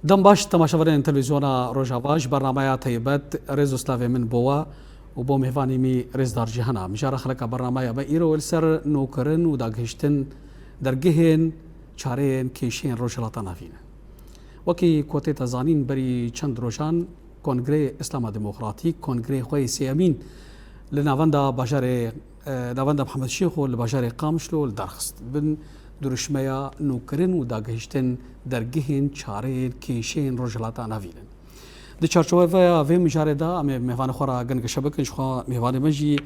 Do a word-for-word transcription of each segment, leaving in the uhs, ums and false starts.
Dem baş temaşevanên televîzyona Rojava, ji bernameya taybet rêz û slavê min bo we û bo mêvanî min rêzdar Cîhana. Mijara xeleka bernameya me îro li ser nûkirin û dagihiştin dergehên çareyên kêşeyên Rojhilata Navîn e. Wekî ku tê te zanîn, berî çend rojan Kongreyê Îslama Demokratîk, kongreyê xwe yê sêyemîn li navenda bajarê, e, navenda Mihemed Şêxo li bajarê Qamişlo li dar xist. Bin duruşmeya nûkirin û dagihiştin dergehên çareyên kêşeyên Rojhilata Navîn in. Di çarçoveya vê mijarê de em ê mêvanê xwe re gengeşe bikin, ji xwe mêvanê me jî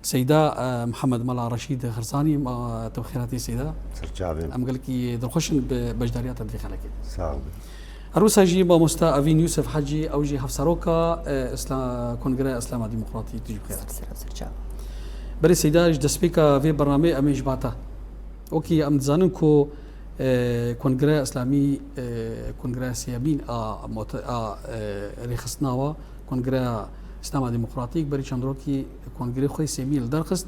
Seyda, e, Mihemed Mela Reşîd Xerzanî, ma te bi xêr hatî Seyda. Ser çavên. Em gelekî dilxweş in bi beşdariya te di vê xelekê de. Sağ olun. Her wisa jî mamosta Evîn Yûsif Hecî, ew jî hevseroka, e, Îsla-, Kongreya Îslama Demokratîk, tu jî bi xêr hatî. Ser, ser, ser çav. Belê Seyda, ji destpêka vê bernameyê em ê ji ba te. Wekî em dizanin ku, e, Kongreya Îslamî, e, Kongreya sêyemîn a mote-, a, e, rêxistina wa, Kongreya Îslama Demokratîk, berî çend rokî kongreyê xwe yê sêyemîn li dar xist.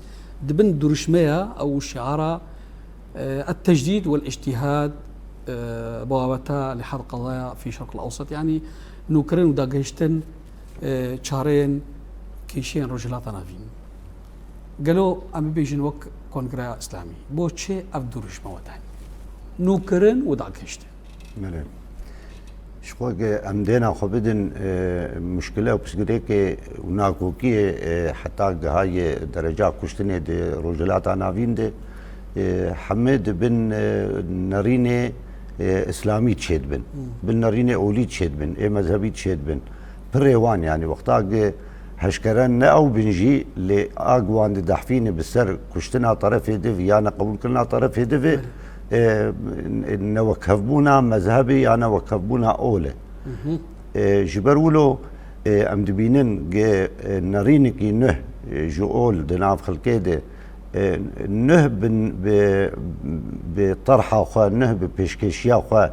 Di bin duruşmeya ew şiara, e, التجديد والاجتهاد، e, بوابتا لحل قضايا في شرق الأوسط، yanî nûkirin û dagihiştin, e, çareyên kêşeyên Rojhilata Navîn. Gelo em bibêjin wek Kongreya Îslamî, bo çi ev duruşme we danî? Nûkirin û dagihiştin. Belê. Ji xwe ge em dêna xwe bidin, e, muşkile û pirsgirêkê û nakokiyê, e, heta gihayê dereca kuştinê di Rojhilata Navîn de, e, hemê di bin, e, nerînê, e, îslamî çêdibin. Hmm. Bin nerînê olî çêdibin, ê mezhebî çêdibin. Pirê wan, yanî wexta ge heşkere ne ew bin jî, lê a wan didehfîne bi ser kuştina terefê div ya neqebûlkirina terefê div, e, newekhevbûna mezhebê ya newekhevbûna ol e. E, ji ber wilo, e, em dibînin ge, e, nerînekî nuh, e, ji ol di nav xelkê de, e, nuh bin bi, bi terha xwe, nuh bi pêşkêşiya xwe,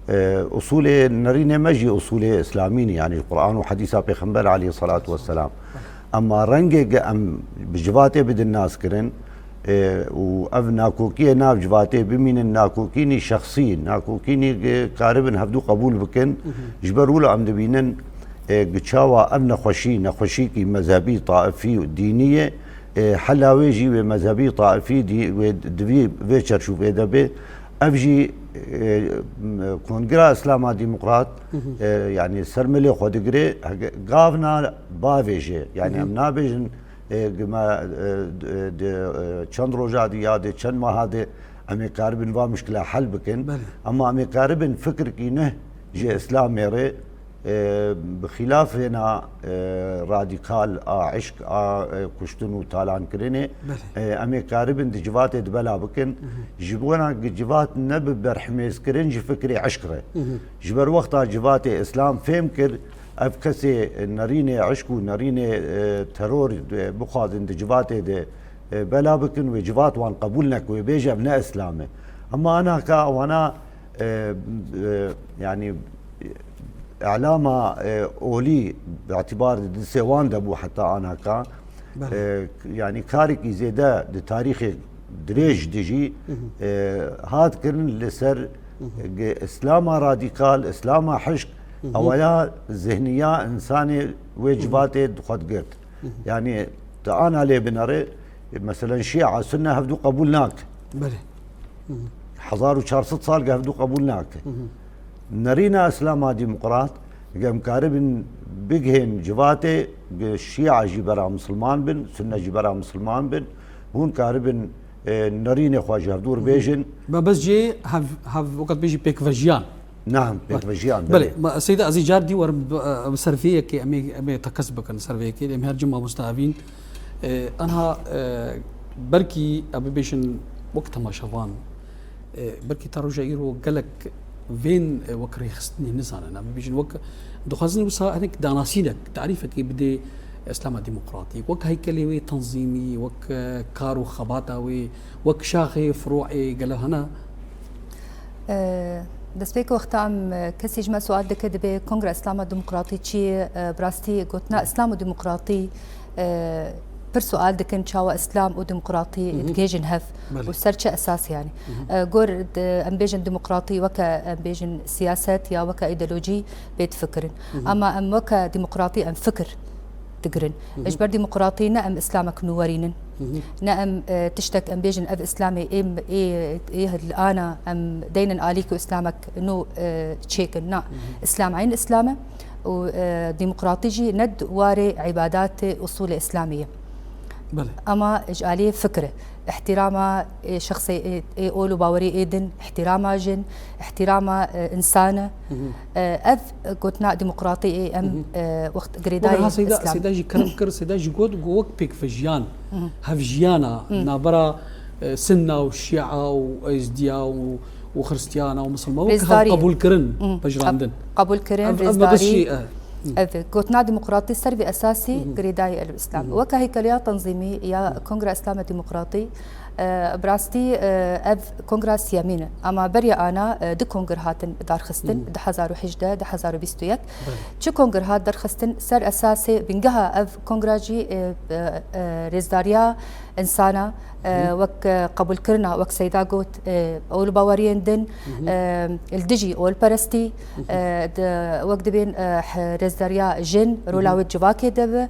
e, usulê nerînê me jî usulê îslamî ne, yanî Quran û hedîsa Pêxember aleyhissalatu vesselam. Ema rengê ge em bi civatê bidin naskirin, e, û ev nakokiyê nav civatê bimînin, nakokînî şexsî, nakokînî ge karibin hevdû qebûl bikin. Ji ber wilo em dibînin, e, gi çawa ev nexweşî, nexweşîkî mezhebî, taifî û dînî ye, e, hela wê jî wê mezhebî, taifî, dî-, wê divî vê çerçovê de bê. Ev jî, e, Kongreya Îslama Demokrat, e, yanî ser milê xwe digire, hege-, gavna bavêje. Yanî em nabêjin, e, gi me, e, d-, e, di, e, çend roja di ya di çend meha di em ê karibin va muşkila hel bikin. Belê. Ema em ê karibin fikirkî nuh ji Îslamê re, e, bi xîlafêna, e, radîkal a îşk, a, e, kuştin û talankirinê, Belê. e, em ê karibin di civatê di bela bikin. Ji bona gi civat ne bi berhimêzkirin ji fikrê îşk re. Ji ber wexta civatê Îslam fêm kir, ev kesê nerînê îşk û nerînê, e, teror, e, bixwazin di civatê de, e, bela bikin, wê civat wan qebûl neke, wê bêje ev ne Îslam e. Ema anaka wana, e, e, yanî îlama, e, olî bi îtibar di distê wan de bû heta anaka. Belê. E, yanî karekî zêde di tarîxê dirêj de jî, e, hat kirin li ser, e, Îslama radîkal, Îslama hişk, ewaya zihniya însanê wê civatê di xwe digirt. Yanî tu ana lê binere, e, meselen Şîa, Sunne hevdû qebûl nake. Belê. Hezar û çar sed sal ge hevdû qebûl nake. Nerîna Îslama Demokrat, ge em karibin bigihên civatê, ge Şîa jî bera Misilman bin, Sunne jî bera Misilman bin, hûn karibin, e, nerînê xwe ji hevdû re bêjin. Me bes jê hev, hev, wekî bêjî pêkvejiyan. Naam, pêkvejiyan, Belê, belê. Ma, Seyda Ezîz, car dî werin bi, e, bi ser vê yekê em ê, em ê tekez bikin ser vê yekê. Em her cem mamosta Evîn. E, anha, e, belkî em bibêjin wek temaşevan, e, belkî ta roja îro gelek vên, e, wek rêxistinê nizanin. Em bibêjin wek dixwazin wisa hinek danasînek, tarîfekê bidê Îslama Demokratîk. Wek heykelê wê tenzîmî, wek, e, kar û xebata wê, wek şaxê, furu'ê gelo hene? E, destpêkê wexta em, e, kesî ji me sual dike, dibê Kongra Îslama Demokratî çi ye? E, bi rastî gotina Îslam û Demokratî, e, Pir sual dikin çawa Îslam û demokratî digihêjin hev Belê. û ser çi esas yani. Mhm. E, gor de, em bêjin demokratî weke em bêjin siyaset ya weke îdeolojî pê difikirin. Mhm. Ama em weke demokratî em fikir digirin. Mhm. Ji ber demokratî ne em Îslamek nû werînin. Mhm. Ne em, e, tiştek em bêjin ev Îslamê ê, ê, ê li ana em deynin alî ku Îslamek nû, e, çêkin. Na, Mhm. Îslam eyn Îslam e. û, e, demokratî jî ne di warê îbadatê usûlê Îslamê ye. Belê. Ama ji aliyê fikir e. Îhtîrama, e, şexsê, e, ê ol û bawerî ê din, îhtîrama jin, îhtîrama, e, însan e. Hı hı. E, ev gotina demokratî ê em, Hı hı. e, wext girêdayî Wek ha Seyda, Îslam. Seyda jî kerem kir, Seyda jî got, got wek pêkvejiyan, Hı hı. hevjiyana Hı. navbera, e, Sinna û Şia û Êzdiya û û Xiristiyana û Misilman wek hev Rêzdarî. qebûlkirin, Hı. pejirandin. Qebûlkirin, Ev, ev mebest rêzdarî. jî, e, hı. Ev, gotina demokratî ser vî esasî Hı hı. girêdayî el Îslam. Hı hı. Weke heykeliya tenzîmî ya Hı. Kongra Îslam Demokratî, e, bi rastî, e, ev kongra siyemîn e. Ama beriya ana, e, du kongir hatin darxistin, Hı hı. du hezar û hejdeh, du hezar û bîst û yek. Belê. Çi kongir hat darxistin ser esasê bingeha ev kongra jî, e, e, e, rêzdariya însana, e, Hı. wek, e, qebûlkirina, wek Seyda got, e, ol baweriyên din, Hı hı. e, li dijî olperestî, Hı hı. e, di, wek dibên, e, he-, rêzdariya jin, rola Hı hı. wê civakê de bi. Hı hı.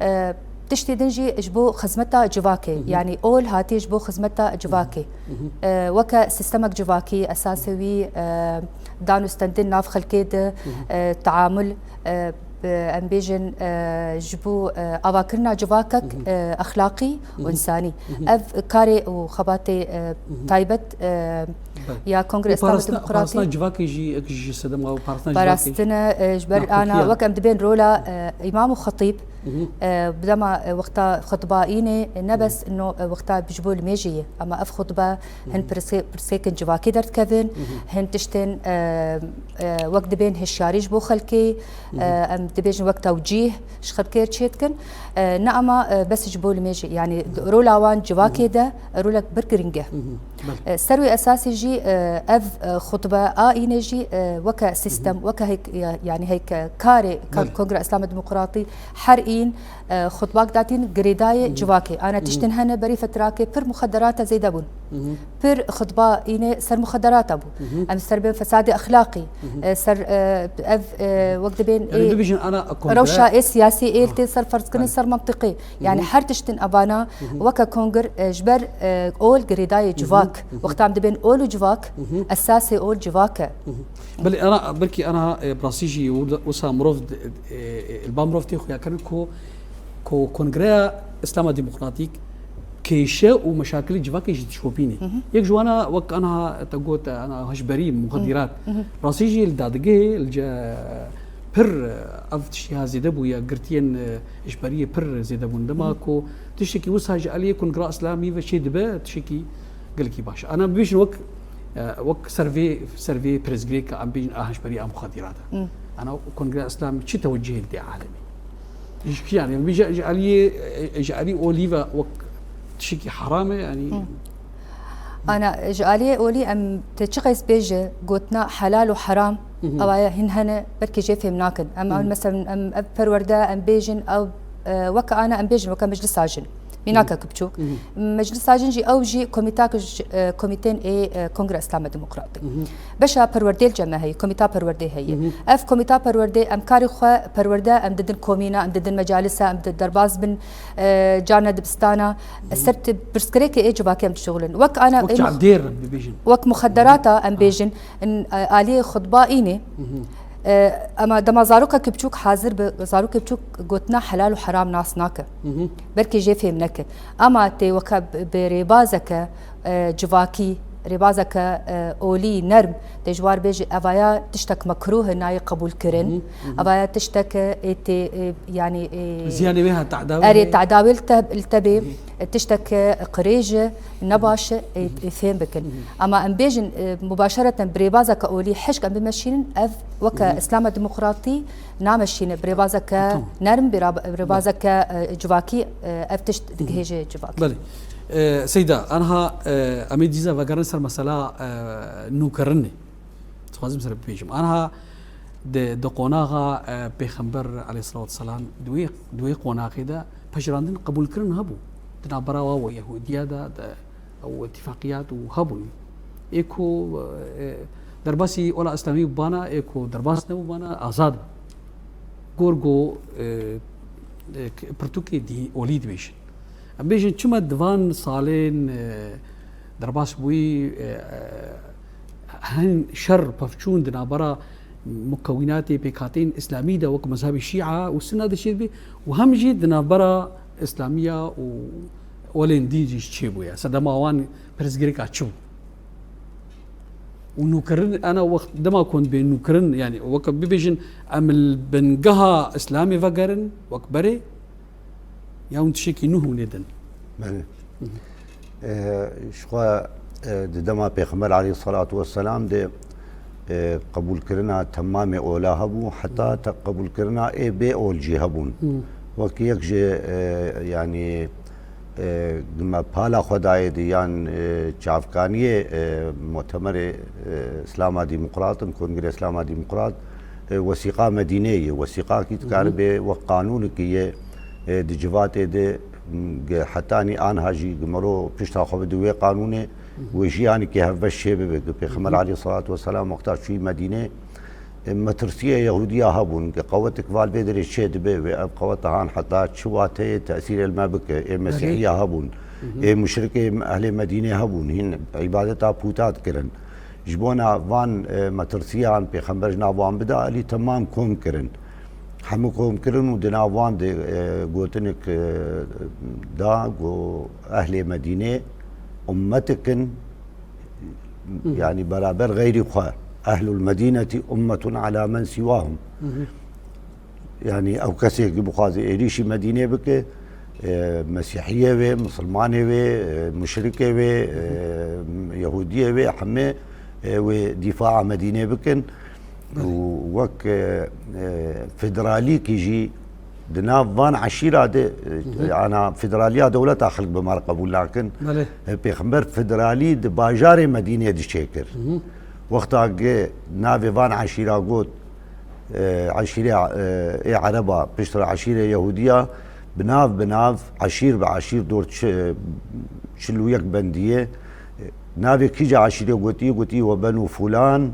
E, tiştê din jî ji bo xizmeta civakê, Hı hı. yanî ol hatiye ji bo xizmeta civakê. Hı hı. E, weke sîstemek civakî, esasê wî, e, dan û stendin nav xelkê de, Hı hı. e, teamul, e, bi, em bêjin, e, ji bo, e, avakirina civakek, Hı hı. e, exlaqî û Hı hı. însanî. Hı hı. Ev karê û xebatê, e, Hı hı. taybet, e, Belê. ya Kongre Û Îslam parastina, Demokratî. parastina civakê jî, ek ji sedema û parastina civakê jî. Parastine, e, ji ber Nakokiya. ana, wek em dibên rola, e, îmam û xetîb, Hı hı. e, bi dema, e, wexta xutba înê, e, ne Hı hı. bes no, e, wexta ji bo limêjê ye. Ama ev xutbe hin Hı hı. pirsê-, pirsêkin civakî derdikevin, Hı hı. hin tiştên, e, e, wek dibên hişyarî ji bo xelkê, Hı hı. e, em dibêjin wek tewcîh ji xelkê re çêdikin. E, ne ama, e, bes ji bo limêjê, yanî Hı hı. rola wan civakê Hı hı. de rolek bir giring e. Hı hı. Belê. E, ser wê esasê jî, e, ev, e, xutbe a înê jî, e, weke sîstem, Hı hı. weke heyk-, ya-, yanî heyke karê ka-, Belê. Kongra Îslam Demokratî her în, e, xutbak datîn girêdayê Hı hı. civakê. Ana Hı hı. tiştin hene berî fetrakê pir muxederata zêde bûn. Hı hı. Pir xutba înê ser muxederata bû. Hı hı. Em ser bên fesadê exlaqî, Hı hı. e, ser, e, ev, e, wek dibên Yanî ê bibêjin ana kongre. rewşa ê siyasî ê Ah. tê ser ferzkirin Belê. ser mentiqê. Yanî Hı hı. her tiştin evana Hı hı. weke kongir, e, ji ber, e, ol girêdayê Hı hı. civak. Hı hı. Wexta em dibên ol û civak, Hı hı. esasê ol civak e. Hı hı. Belê, ana, belkî ana, e, bi rastî jî wir-, wisa mirov d-, e, e, li ba mirov tê xuyakirin ku, ku Kongreya Îslama Demokratîk kêşe û meşakilê civakê jî dişopîne. Hı hı. Yek ji wana wek ana te got, ana hişberî, muxedîrat. Hı hı. Rastî jî li dadigehê, li ce-, pir, e, ev tiştî ha zêde bûye, girtiyên, e, hişberiyê pir zêde bûn. Dema Hı hı. ku tiştekî wisa ji aliyê Kongra Îslamî ve çê dibe, tiştekî gelekî baş. Ana bibêjin wek, e, wek ser vê, ser vê pirsgirêka em bêjin a hişberî a muxedîrat e. Hı. Ana Kongra Îslamî çi tewecihê dide alemê? Ji kî yani, bi ji, ji aliyê, e, ji alî olî ve wek tiştekî heram e, yani. Hı. Ana, ji aliyê olî em te çi qeys bêje, gotina helal û heram, Hı hı. ewa ya hin hene, belkî jê fêm nakin. Em, Hı hı. em, mesela, em ev perwerde, em bêjin, ew, e, weke ana em bêjin, weke meclisa jin. Mînakeke Hı hı. biçûk. Hı hı. Meclisa jin jî, ew jî komîtak ji, e, komîtên ê, e, Kongra Îslama Demokratîk. Hı hı. Beşa perwerdê li cem me heye, komîta perwerdê heye. Hı hı. Ev komîta perwerdê, em karê xwe perwerde, em didin komîna, em didin mecalisa, em di derbas bin, e, carna dibistana, Hı hı. ser ti-, pirsgirêkê ê civakê em dişuxulin. Wek ana Wek ê mux-, çavdêr bibêjin. wek muxederata em Hı hı. bêjin, in, e, aliyê xutba înê, Hı hı. E, ema dema zarokekî biçûk hazir bi, zarokê biçûk gotina helal û heram nas nake. Hı hı. Belkî jê fêm neke. Ema tê weke bi, bi rêbazeke, e, civakî, rêbazeke, e, olî, nerm, tê ji war bêjî, evaya tiştek mekrûh e, nayê qebûl kirin. Hı hı, hı hı. Evaya tiştek, e, ê tê, e, yanî, e, Ziyanê wê ha tehda wê erê, heye. tehda wê li te, li te bê. Hı hı. E, tiştek, e, qirêj e, ne baş e, ê, Hı hı. ê fêm bikin. Hı hı. Ama em bêjin, e, mubaşereten bi rêbazeke olî hişk em bimeşînin, ev weke Hı hı. Îslama Demokratî nameşîne, bi rêbazeke Tamam. nerm, bi rab-, bi rêbazeke, e, civakî, e, ev tişt Hı hı. digihêje civakî. Belê. E, Seyda, anha, e, em ê dîza vegerin ser mesela, e, nûkirinê. Dixwazim ser bibêjim. Anha di, di qonaxa, e, Pêxember aleyhissalatu vesselam, di wê, di wê qonaxê de pejirandin, qebûlkirin hebû. Di navbera wa û Yehûdiya de, de ew îtîfaqiyat û hebûn. Ê ku, e, derbasî ola Îslamî bana, ê ku derbas nebû bana, azad bû. Gor go, e, e, k-, pirtûkê dî-, olî dibêjin. Em bêjin, çima di van salên, e, derbas bûyî, e, e, hin şer pevçûn di navbera mukewînatê pêkhateyên îslamî de wek mezhebê şîa û sunna de çêdibî û hem jî di navbera îslamiya û olên dîn jî çêbûye. Sedema wan pirsgirêka çi bû? Û nûkirin, ana wext dema ku hûn bê nûkirin, yanî weke bibêjin, em li bingeha îslamê vegerin wek berê, ya hûn tiştekî nû hûn ê din? Belê. Hı hı. E, ji xwe, e, di dema Pêxember aleyhissalatu vesselam de, e, qebûlkirina temamê ola hebû, heta te qebûlkirina ê bê ol jî hebûn. Hı. Wek yek ji, e, yanî, e, me pala xwe dayê di yan, e, çavkaniyê, e, mutemerê, e, Îslama Demokrat in, Kongrê Îslama Demokrat, e, wesîqa Medînê ye. Wesîqakî dikare Hı hı. bê wek qanûnekî ye, e, di civatê de, m, ge-, hetanî anha jî gi mero pişta xwe bide wê qanûnê, Hı hı. wê jiyanekî hevbeş çê bibe. Gi Pêxember Hı hı. aleyhissalatu vesselam wexta çûyî Medînê, e, metirsiya Yehûdiya hebûn, ge qewetek val vê derê çê dibe, wê ev qeweta han heta çi wateyê tesîrê li me bike, ê Mesîhiya hebûn, Hı hı. ê muşrikê ehlê Medînê hebûn, hîn îbadeta pûta dikirin. Ji bona van, e, metirsiyan Pêxember ji nav wan bida, alî temam kom kirin. Hemû kom kirin û di nav wan de, e, gotinek, e, da, go ehlê Medînê ummetik in, Hı hı. yanî beraber xeyrî xwe. Ehlul medînetî ummetun ala men sîwahum. Hı hı. Yanî ew kesê ki bixwaze êrîşî Medînê bike, e, Mesîhiyê wê, Misilmanê wê, e, muşrikê wê, e, Yehûdiyê wê, hemê, e, wê dîfaa Medînê bikin. Belê. Û wek, e, e, federalîkî jî di nav van eşîra de, e, Hı hı. ana federaliya dewleta xelk bi me re qebûl nakin. Belê. E, Pêxember federalî di bajarê Medînê diçêkir. Hı hı. Wexta ki navê van eşîra got, e, eşîrê, e, ê Ereba, piştre eşîrê Yehûdiya, bi nav, bi nav, eşîr bi eşîr dor çi-, çil û yek bendiyê. Navê kîja eşîrê gotî, gotî, "Ve benu fulan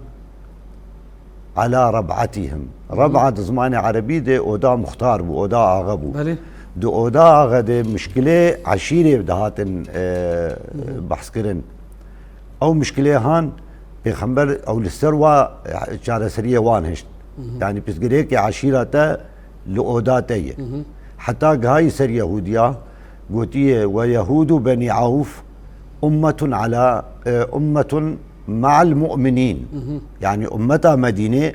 ala reb'atihim." Reb'a di zimanê erebî de oda muxtar bû, oda axe bû. Belê. Di oda axe de mişkilê eşîrê dihatin, e, Hı hı. behs kirin. Ew mişkilê han Pêxember ew li ser wa, e, çareseriyê wan hişt. Hı hı. Yanî pirsgirêkê eşîra te li oda te ye. Hı hı. Heta gihayî ser Yehûdiya, gotiye, "Ve Yehûdu Benî Awf ummetun ala, e, ummetun ma'al mu'minîn." Hı hı. Yanî ummeta Medînê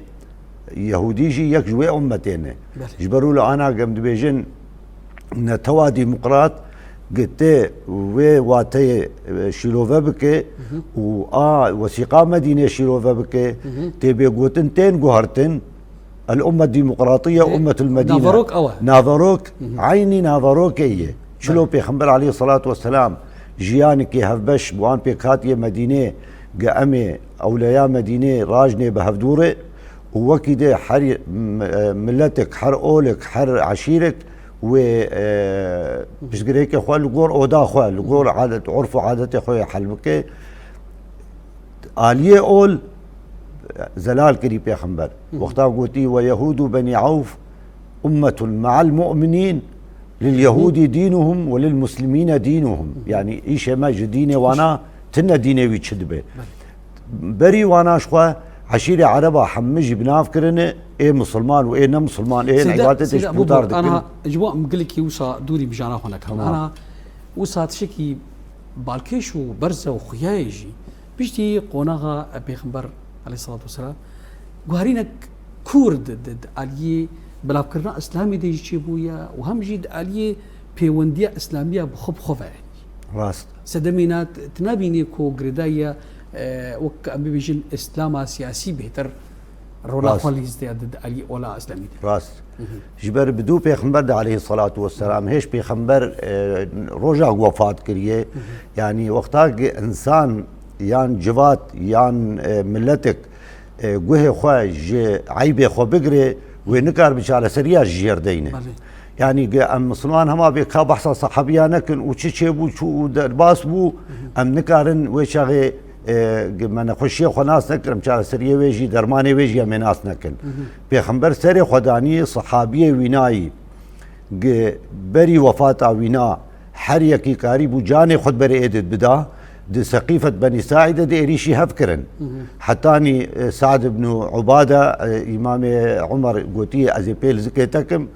Yehûdî jî yek ji wê ummetê ne. Belê. Ji ber wilo ana gem dibêjin netewa demokrat gite wê wateyê, e, şîrove bike Hı hı. û a wesîqa Medînê şîrove bike, Hı hı. tê bê gotin tên guhertin, el ummet demokratiye, Dê, ummetul Medîne. Naverok ew e. Naverok, Hı hı. eynî naverokê ye. Çilo Belê. Pêxember aleyhissalatu vesselam jiyanekî hevbeş bi wan pêk hatiye Medînê, ge em ê ewleya Medînê rajnê bi hevdû re û wekî de her, m-, e, miletek, her olek, her eşîrek wê, e, pirsgirêkê xwe li gor oda xwe, li gor adet, urf û adetê xwe yê hel bike. Aliyê ol zelal kirî Pêxember. Hı hı. Wexta gotî, "Ve Yehûdu Benî Awf ummetun ma'al mu'minîn, lil Yehûdî dînuhum ve lil Muslimîne dînuhum." Hı hı. Yanî îşê me ji dînê wana tine dînê wî çi dibe. Belê. Berî wana ji xwe eşîrê Ereba hemû jî bi nav kirine, ê misilman û ê ne misilman, ê Seyda, îbadetê Seyda, ji bû, pûtar bû, dikin. Ana, ji bo em gilekî wisa dûrî mijara xwe nekin. Tamam. Ana, wisa tiştekî balkêş û berz e û xuya ye jî. Piştî qonaxa Pêxember aleyhissalatu vesselam, guherînek kûr di, di, di aliyê belavkirina Îslamê de jî çêbûye û hem jî di aliyê pêwendiya Îslamiya bi xwe bi xwe ve. Rast. Sedemê na t-, tu nabînî ku girêdayî ye, e, wek em bibêjin Îslama siyasî bêhtir rola Rast. xwe lîstin di, di aliyê ola Îslamî de. Rast. Hı hı. Ji ber bi dû pêxember de aleyhissalatu vesselam, hêj pêxember, e, roja ku wefat kiriye, Hı hı. yanî wexta ki însan yan civat yan, e, miletek, e, guhê xwe ji eybê xwe bigire, wê nikar bi çareseriya ji jêr deyne. Belê. Yanî ge em misilman hema bê ka behsa sehabiya nekin û çi çêbû, çû û derbas bû, em nikarin wê çaxê, e, ge me nexweşiyê xwe nas nekirin, çareseriyê wê jî, dermanê wê jî em ê nas nekin. Pêxember serê xwe danî sehabiyê wînayî, ge berî wefata wîna her yekî karîbû canê xwe berê êdid bida, di Seqîfet Benî Saîde di êrîşî hev kirin. Hetanî, e, Sa'd ibn Ubade, e, Îmamê Umer gotiye, ez ê pê li zikê te kim,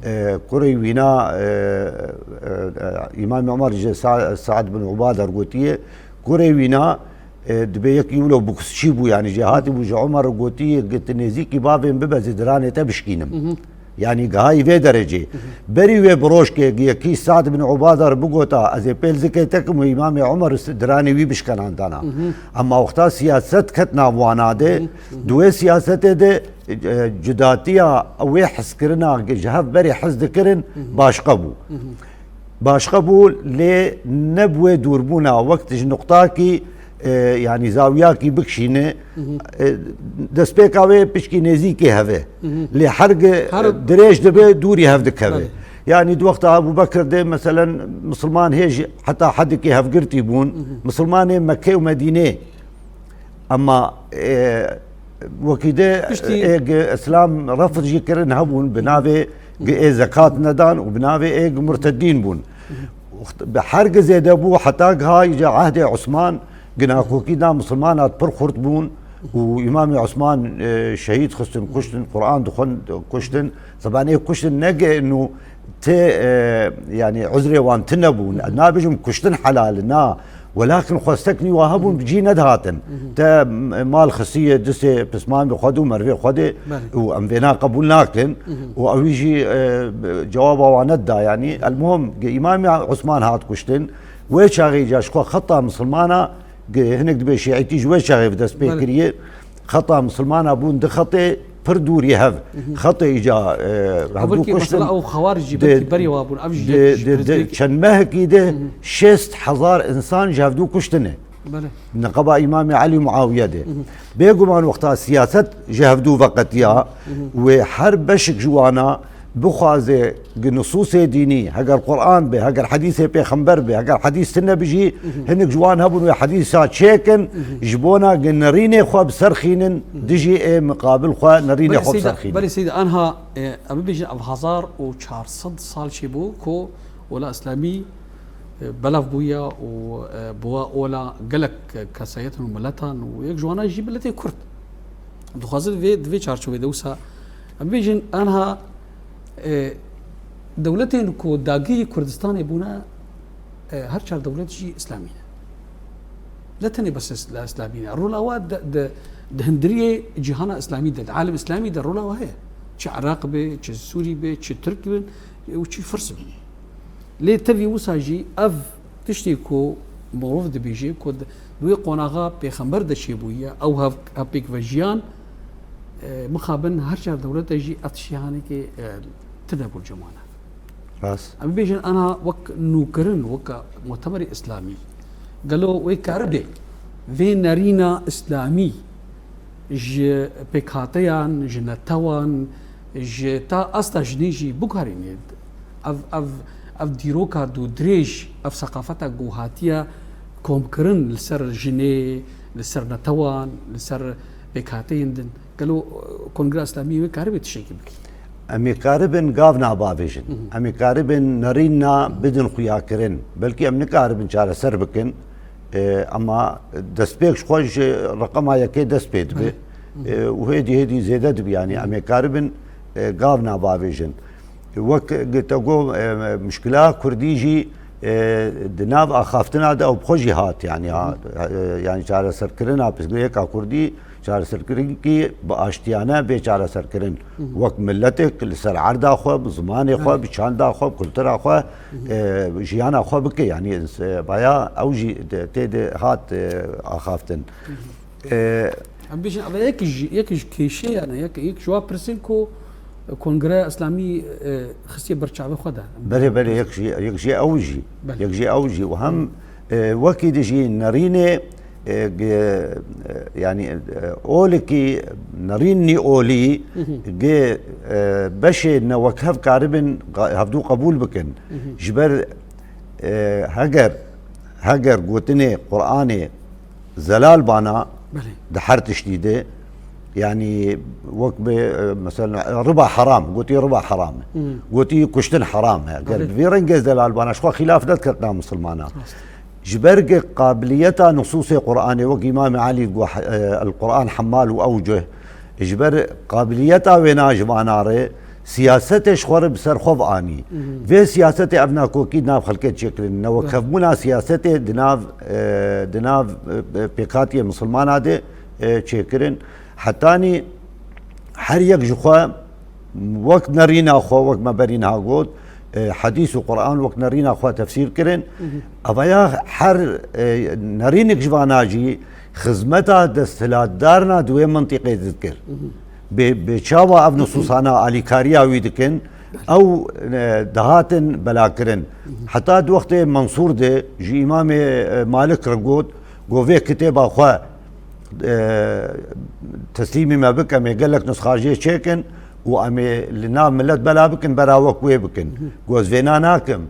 e, kurê wîna, e, e, e, Îmamê Umer ji Sa-, Sa'd bin Ubade re gotiye, kurê wîna, e, dibê yekî wilo bikuzçî bû, yanî jê hatî bû ji Umer re gotiye, gi tu nêzîkî bavên bibe, ez ê diranê te bişkînim. Yanî gihayî vê derecê. Berî wê bi rojkê yekî Sa'd bin Ubade re bigota, ez ê pê li zikê te kim û Îmamê Umer diranê wî bişkenandana. Ema wexta siyaset ket nav wana de, di wê siyasetê de, e, cudatiya wê hizkirina ji hev berê hez dikirin, başqa bû. Başqa bû, lê ne bi wê dûrbûna, wek tu ji nuqtakî, e, yanî zawiyakî bikişîne, e, destpêka wê piçkî nêzîkî hev e. Lê her gi Her dirêj dibe, dûrî hev dikeve. Belê. Yanî di wexta Ebû Bekir de, meselen, misilman hê jî heta hedikê hevgirtî bûn. Misilmanê Mekke û Medînê, Ema, e, wekî de Piştî ê gi Îslam refd jî kirin hebûn, bi navê gi ê zekat nedan û bi navê ê gi murtedîn bûn. Bi her gi zêde bû, heta giha îca ehdê Osman, gi nakokî da misilmana pir xurt bûn û Îmamê Osman, e, şehîd xistin, kuştin, Quran dixwend, kuştin. Seban ê kuştin ne gi nû ti, e, yanî uzrê wan tune bûn. Nabêjim kuştin helal e, na. Welakin xwestek nî wa hebûn, bi cî nedihatin. Te mal xisiye disê pismamê xwe de û mervê xwe de Belê. û em vêna qebûl nakin. Û ewî jî, e, cewaba wan nedida. Yanî, elmuhim, ge Îmamê Osman hat kuştin. Wê çaxê ca ji xwe xeta misilmana, ge hinek dibê şîîtî ji wê çaxê bi dest pê Belê. kiriye. Xeta misilmana bûn di xetê pir dûrî hev. Xetê îca, e, hevdû Belkî kuştin. Mesela ew xewarij jî Di- belkî berî wa bûn. Ev jî di- yek ji di- di- pirsgirêk- Çend mehekî de şêst hezar însan ji hevdû kuştine. Belê. Neqeba Îmamê Elî Muawiye de. Bêguman wexta siyaset ji hevdû veqetiya, wê her beşik ji wana bixwaze gi nusûsê dînî, heger Quran be, heger hedîsê pêxember be, heger hedîs tune be jî, hinek ji wan hebûn wê hedîsa çêkin, ji bona gi nerînê xwe bi ser xînin, dijî ê miqabil xwe nerînê Belê xwe bi Seyda, ser xînin. Belê Seyda, anha, e, em bibêjin ev hezar û çar sed sal çêbû ku ola Îslamî, e, belav bûye û, e, bûye ola gelek kesayetan û miletan û yek ji wana jî miletê Kurd. Dixwazin vê, di vê çarçovê de wisa em bêjin, anha, e, dewletên ku dagirî Kurdistanê bûne, e, her çar dewlet jî Îslamî ne. Ne tenê bes Îsla-, Îslamî ne. Rola wa di, di, di hundiriyê cîhana Îslamî de, di alem Îslamî de rola wa heye. Çi Iraq be, çi Sûrî be, çi Tirk bin û çi Firs bin. Lê tevî wisa jî ev tiştê ku mirov dibêje ku di, di wê qonaxa pêxember de çêbûye, ew hev-, hevpêkvejiyan, e, mixabin her çar dewlete jî ev tiştê hanekê, e, tune bû cemane. Rast. Em bêjin ana wek nûkirin, wek mutemerê Îslamî. Gelo wê karibe vê nerîna Îslamî ji pêkhateyan, ji netewan, ji ta asta jinê jî bikarîne. Ev, ev, ev dîroka dûdirêj, ev seqafeta ku hatiye komkirin li ser jinê, li ser netewan, li ser pêkhateyên din. Gelo, e, Kongreya Îslamî wê karibe tiştekî bike? Em ê karibin gav nabavêjin. Em ê karibin nerîna bidin xuyakirin. Belkî em nikaribin çareser bikin. E, ema destpêk ji xwe ji reqema yekê dest pê dibe. E, û hêdî hêdî zêde dibe. Yanî em ê karibin, e, gav nabavêjin. Wek te got, e, muşkila Kurdî jî, e, di nav axaftina de ew bi xwe jî hat. Yanî, ha, e, yanî çareserkirina pirsgirêka Kurdî, çareserkirinkî bi aştiyane bê çareserkirin. Wek miletek li ser erda xwe, bi zimanê xwe, bi çanda xwe, bi kultura xwe, e, jiyana xwe bike. Yanî, e, baya ew jî de, tê de hat, e, axaftin. E, Em bêjin, ev yek ji, yek ji kêşeyan e, yek, yek ji wa pirsên ku Kongreya Îslamî, e, xistiye ber çavê xwe de. Belê, belê, yek jî, yek jî ew jî. Belê. Yek jî ew jî. Û hem, e, wekî di jî nerînê, e, ge-, e, yanî, e, olekî Nerîn nî olî gê, e, beşê ne wek hev karibin qa-, hevdû qebûl bikin. Ji ber, e, heger, heger gotinê Qur'anê zelal bana Belê. di her tiştî de, yanî wek bi, e, mesela riba heram, gotî riba heram e. Gotî kuştin heram e. Eger Belê. bi vî rengê zelal bana, ji xwe xîlaf nediketina misilmana. Rast. Ji ber ku qabiliyeta nusûsê Qur'anê, wek Îmamê Elî got, e, El-Qur'an hemmal û ewcih, ji ber qabiliyeta wêna ji vana re siyasetê ji xwe re bi ser xwe ve anî. Vê siyasetê ev nakokî di nav xelkê çêkirin. Newekevbûna siyasetê di nav, e, di nav, e, pêkhatiyê misilmana de, e, çêkirin. Hetanî her yek ji xwe wek nerîna xwe, wek me berî niha got, e, hedîs û Qur'an wek nerîna xwe tefsîr kirin. Evaya her, e, nerînik ji vana jî xizmeta desthilatdarina di wê mintîqê dikir. Bê, bê çawa ev nusûsana alîkariya wî dikin, ew, e, dihatin belakirin. Heta di wextê Mensûr de ji Îmamê, e, Malik re got, got, vê kitêba xwe e, teslîmî me bike, em ê gelek nusxajiyê çêkin û em ê li nav milet bela bikin, bera wek wê bikin. Got, ez vêna nakim.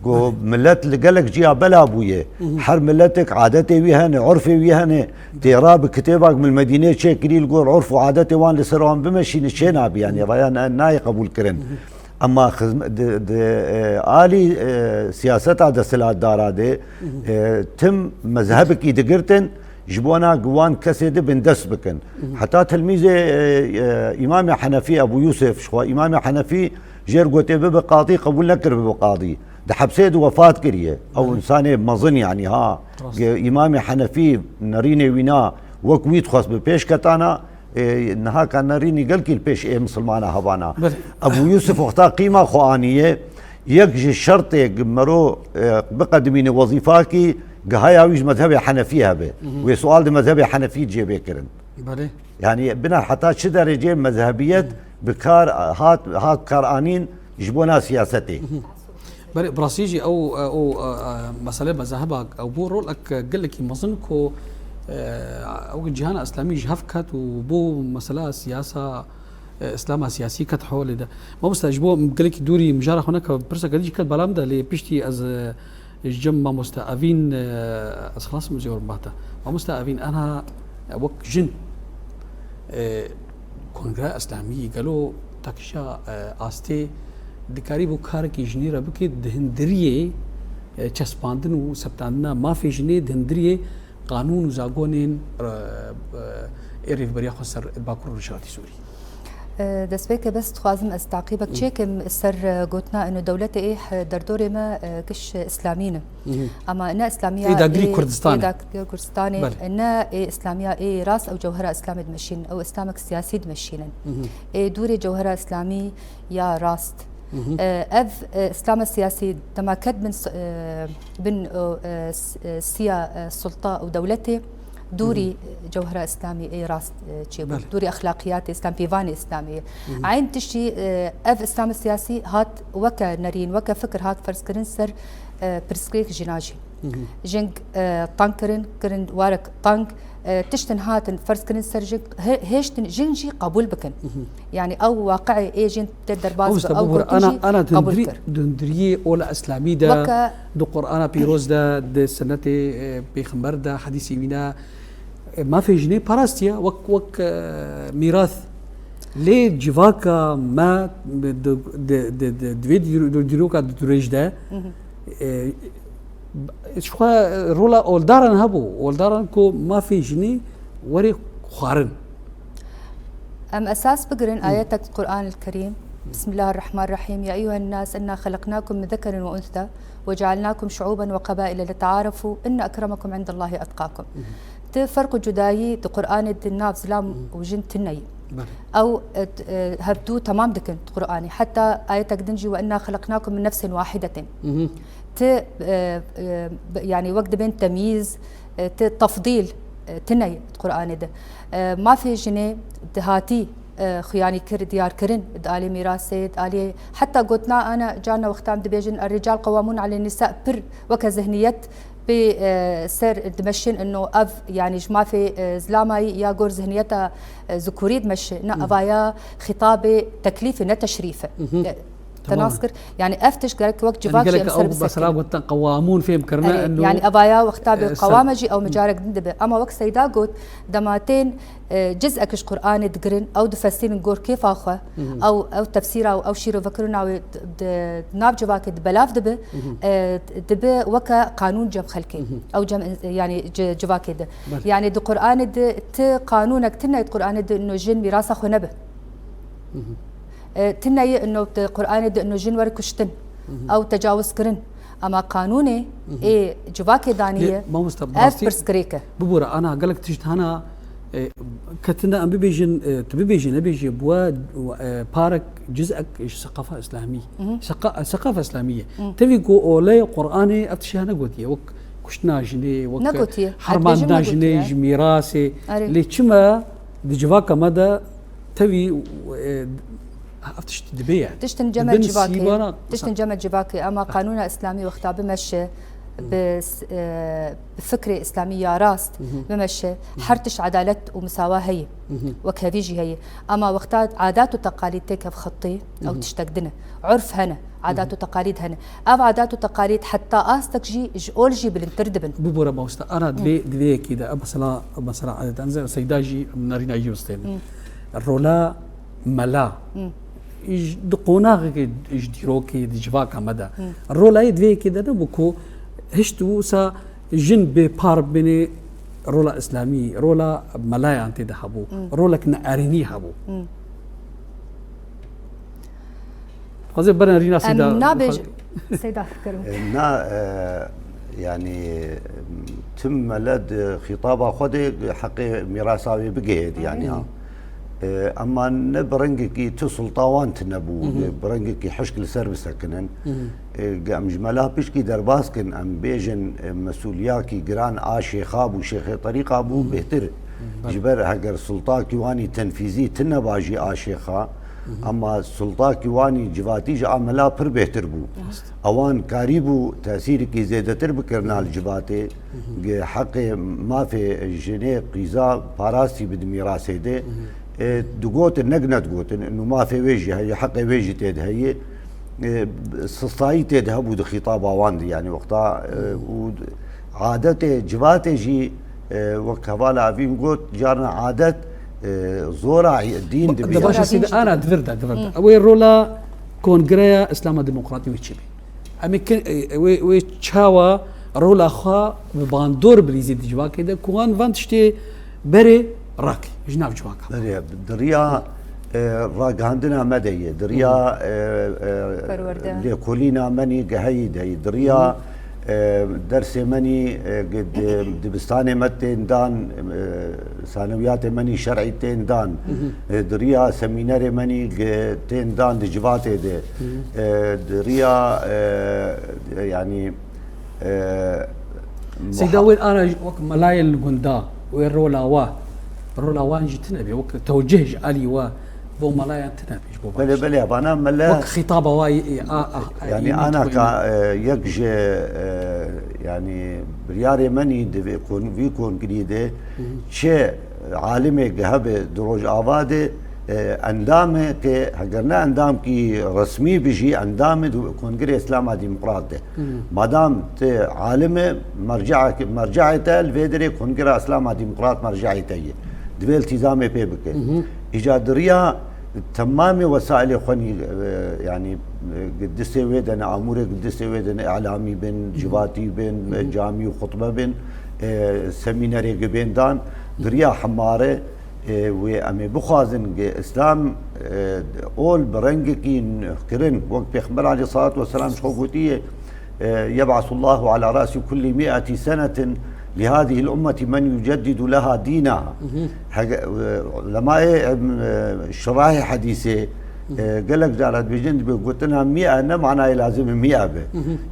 Got, milet li gelek ciya bela bûye. Her miletek adetê wî hene, urfê wî hene. Têra bi kitêbak min li Medînê çêkirî, li gor urf û adetê wan li ser wan bimeşîne, çê nabî, yanî, vaya na-, nayê qebûl kirin. Ema xizm-, di, di, e, alî, e, siyaseta desthilatdara de, e, tim mezhebekî digirtin, ji bona ku wan kesê di bindest bikin. Heta tilmîzê, e, e, Îmamê Henefî, Ebû Yûsif, ji xwe Îmamê Henefî jêr gotê bibe qadî, qebûl nekir bibe qadî. Di hepsê de wefat kiriye. Ew Belê. însanê mezin, yanî, ha. Rast. Ge-, Îmamê Henefî nerînê wîna wek wî dixwest bi pêş ketana, e, niha ka nerînî gelkî li pêş ê misilmana hebana. Belê. Ebû Yûsif wexta qîma xwe aniye, yek ji şertê gi mero, e, biqedimîne wezîfakî, gihaya wî ji mezhebê Henefî hebe. Wê sual di mezhebê Henefî cê bê kirin. Belê. Yanî bina heta çi derecê mezhebiyet bi kar hat, hat kar anîn ji bona siyasetê. Belê, bi rastî jî ew, ew, e, e, mesele mezheba ew bû rolek gelekî mezin ku, e, ew cîhana îslamî ji hev ket û bû mesela siyasa, e, îslama siyasî ket holê de. Mamoste, ji bo gelekî dûrî mijara xwe neke, pirseke dî jî ket bala min de, lê piştî ez, e, ji cem mamoste Evîn, e, ez xilas bim, ez ê werim ba te. Mamoste Evîn, ena, e, wek jin, e, Kongreya Îslamî gelo tekişa, e, astê dikarîbû karekî jinê re bike di hundiriyê, e, çespandin û septandina mafê jinê di hundiriyê qanûn û zagonên, e, e, ê Rêveberiya Xweser Bakur û Rojhilatê Sûrî? E, destpêkê bes dixwazim ez taqîbek çêkim ser, e, gotina ino dewletê ê, e, derdorê me, e, giş îslamî ne. Ama ne îslamiya Ê dagirî ê, Kurdistanê. ê dagirî Kurdistanê, Belê. ne ê îslamiya ê rast ew cewhera îslamê dimeşînin, ew îslamek siyasî dimeşînin. Ê dûrê cewhera îslamî ya rast. E, ev, e, îslama siyasî dema ket bin s-, e, bin, e, e, s-, e, siya, e, sulta û dewletê, dûrî, e, cewhera îslamî ê rast, e, çêbû. Belê. Dûrî exlaqiyatê îslam, pêvanê îslamî. Eyn tiştî, e, ev îslama siyasî hat weke nerîn, weke fikir hat ferzkirin ser, e, pirsgirêk jina jî. Jin, e, tang kirin, kirin warek tang, e, tiştin hatin ferz kirin ser jin, hê-, hêştin jin jî qebûl bikin. Yanî ew waqiê ê jin tê derbas bi, Mamoste, ew bibûre, gotin ana, jî ana qebûl dundurî-, kir. dundiriyê ola îslamî de, Weke di Qur'ana pîroz de, di sinetê, e, pêxember de, hedîsê wî ne, e, mafê jinê parastiye wek, wek, e, mîrath. Lê civaka me di, di, di, di, di vê dîro-, dîroka di dirêj de, e, Ji xwe rola oldaran hebû. Oldaran ku mafê jinê were xwarin. Em esas bigirin ayetek Qur'an el Kerîm. Bismillahirrahmanirrahim. Ya eyyuhen nas inna xelaqnakum min zekerin ve unsa ve cealnakum şuuben ve qabaile li tearefu inne ekremekum indallahi etqakum. Ti ferq û cudayî di Qur'anê di nav zilam û jin tine ye. Belê. Ew, e, t-, e, hevdû temam dikin di Qur'anê. Heta ayetek din jî, "Ve inna xelaqnakum min nefsin wahidetin." Ti, e, e, b-, yanî wek dibên temyîz, e, ti tefdîl, e, tine ye di Qur'anê de. E, mafê jinê dihatî, e, xuyanî kir, diyar kirin di alî mîrasê, di alî heta gotina ana carna wextan dibêjin, "Er-rical qewwamûn alên nîsa", pir weke zihniyet Pê, e, ser dimeşin ino ev, yani ji mafê, e, zilamayî ya gor zihniyeta, e, zikurî dimeşi. Na, evaya xîtabê teklîfê, ne teşrîf e. E, te nas kir. Yani ev tişt gerek wek civak jî em ser bisekinin. Mesela gotin qewamûn fêm kirine. Erê, ino, yani evaya wexta bi e, qewame jî ew micarek din dibe. Ama wek Seyda got, dema tên, e, cizek ji Qur'anê digirin, ew difesînin gor kêfa xwe, ew, ew tefsîra û ew şîrovekirina wê di, di nav civakê di belav dibe, e, dibe weke qanûn cem xelkê. Ew cem, yani ci-, civakê de. Belê. Yani di Qur'anê de ti qanûnek tune ye di Qur'anê de ino jin mîrasa xwe nebe. E, tune ye ino di Qur'anê de ino jin were kuştin. Ew tecawizkirin. Ama qanûnê ê civakê daniye, ev pirsgirêk e. Bibûre, ana gelek tişt hene, e, ketine em bibêjin, e, tu bibêjî, nebêjî, bi we, e, parek, cizek ji seqafa îslamî. Seqa-, seqafa îslamî ye. Tevî ku olê Qur'anê ev tişt hene gotiye, wek kuştina jinê, wek hermandina jinê ji mîrasê. Erê. Lê çima di civaka me de tevî, e, ev tişt dibe ye. Tiştin cem e civakê, tiştin cem e civakê, ama qanûna îslamî wexta bimeşe, bi s-, e, bi fikrê îslamî ya rast bimeşe, her tişt edalet û misawa heye. Wek hevî jî heye. Ama wexta adat û teqalîd têkev xettê, ew tiştek din e. Urf hene, adat û teqalîd hene. Ev adat û teqalîd heta astek jî ji ol jî bilindtir dibin. Bibûre mamoste, ana divê, divê yekî de, ev mesela, mesela adet, em Seyda jî, em nerîna jî bistênin. Rola mela. Ji, di qonaxekê ji dîrokê, di civaka me de. Rola yê divê yekê de nebû ku hişt û wisa jin bê par bibînê rola îslamî, rola melayan tê de hebû. Rolek neerînî hebû. Dixwazê bere rîna Seyda. Em nabêj-, Seyda, kerim. E, na, e, yani, tim mele di xîtaba xwe de heqê mîrasa wê bigihêt, yani, ha. E, ema ne bi rengekî tu sulta wan tune bû, bi rengekî hişk li ser bisekinin. E, ge-, em ji mela pişkî derbas kin, em bêjin, e, mesûliyakî giran a şêxa bû, şêxê terîqa bû, bêhtir. Ji ber heger sultakî wanî tenfîzî tune ba jî a şêxa, ema sultakî wanî civatî ji a mela pir bêhtir bû. Ewan karîbû tesîrikî zêdetir bikirina li civatê, gi heqê mafê jinê qîza parastî bi di mîrasê de, e, digotin, ne gi nedigotin, û mafê wê jî heye, heqê wê jî tê de heye, e, sistayî tê de hebû di xîtaba wan de, yani wexta, e, û adetê civatê jî, e, wek hevala Evîn got, carna adet, e, zora dîn dibe. De baş e, Seyda, ana di vir de, di vir de. Ew ê rola Kongreya Îslama Demokratî wê çi be? Em ê kin-, e, wê, wê çawa rola xwe bi bandor bilîzî di civakê de, ku wan van tiştê berê rakî ji nav civaka. Berê, di riya, e, ragihandina me de ye, di riya, e, e, lêkolîna me nî geheyî de ye, di riya, e, dersê me nî, e, gi-, di-, dibistanê me tên dan, e, sanewiyatê me nî şer'î tên dan, e, di riya semînerê me nî gi-, tên dan di civatê de, e, di riya, e, yanî, e, Seyda muha- wê ana wek melayên li gunda, wê rola wa, rola wan jî tune be, wek tewcih ji alî wa bo melayan tune be ji bo Belê, belê, vana mele wek xîtaba wa, e, a, a, a, yanî ana ka, e, yek ji, e, yanî biryarê me nî di vê kon-, vî kongirî de çi alimê gi hebe di Rojava de, e, endamê ke heger ne endamkî resmî bi jî endamê di Kongirê Îslama Demokrat de. Madam ti alim e, merceek-, merceê te li vê derê Kongirê Îslama Demokrat merceê te ye. Divê iltîzamê pê bike. Îca di riya temamê wesailê xwe nî, e, yanî, e, gi distê wê de ne, amûrê gi distê wê de ne, îlamî bin, civatî bin, e, camî û xutbe bin, e, semînerê gi bên dan, di riya hemare, e, wê em ê bixwazin gi Îslam, e, ol bi rengekî nuhkirin, wek Pêxember aleyhissalatu vesselam ji xwe gotiye, e, "Yeb'asullahu ala rasi kulli mi'ati senetin li hadihil ummeti men yuceddidu leha dinaha." Hege-, e, ulemayê, em, e, şirahê hedîsê, e, gelek cara dibêjin, dibê gotina mia ne manayê lazim e mia be.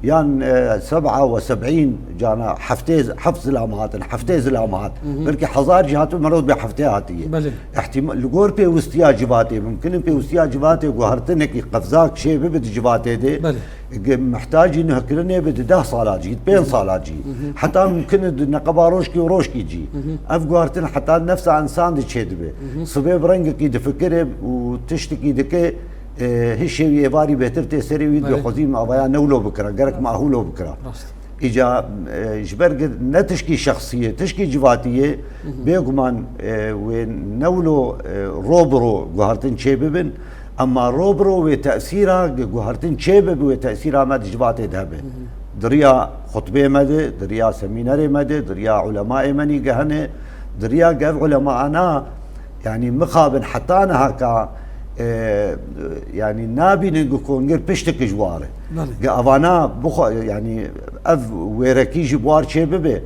Yan, e, seb'a ve seb'în cana heftê, heft zilam hatin, heftê zilam hat. Belkî hezar jî hatibû, mero dibê heftê hatiye. Belê. Îhtima-, li gor pêwistiya civatê, mimkin e pêwistiya civatê guhertinekî qevzak çê bibe di civatê de. Belê. Ge-, mihtacî nuhkirinê bi di deh sala cî, di pênc sala cî. Heta mumkin e di neqeba rojkî û rojkî cî. Ev guhertin heta nefsa însan de çêdibe. Sibê bi rengekî difikire û tiştekî dike, e, hişê wî êvarî bêtir tê serê wî, dibê Belê. Xwezî min avaya ne wilo bikira, gerek min ahûlo bikira. Rast. Îca, e, ji ber gi-, ne tişkî şexsî ye, tişkî civatî ye, bêguman, e, wê ne wilo, e, ro bi ro guhertin çêbibin, ema ro bi ro wê tesîra gi-, guhertin çêbibe, wê tesîra me di civatê de hebe. Di riya xutbê me de, di riya semînerê me de, di riya ulemayê me nîgehene, di riya gev ulemana, yanî mixabin heta niha ka, e, yanî nabînin ku kongir piştik ji war e. Belê. Ge avana bixwe, yanî ev wêrekî ji war çê bibe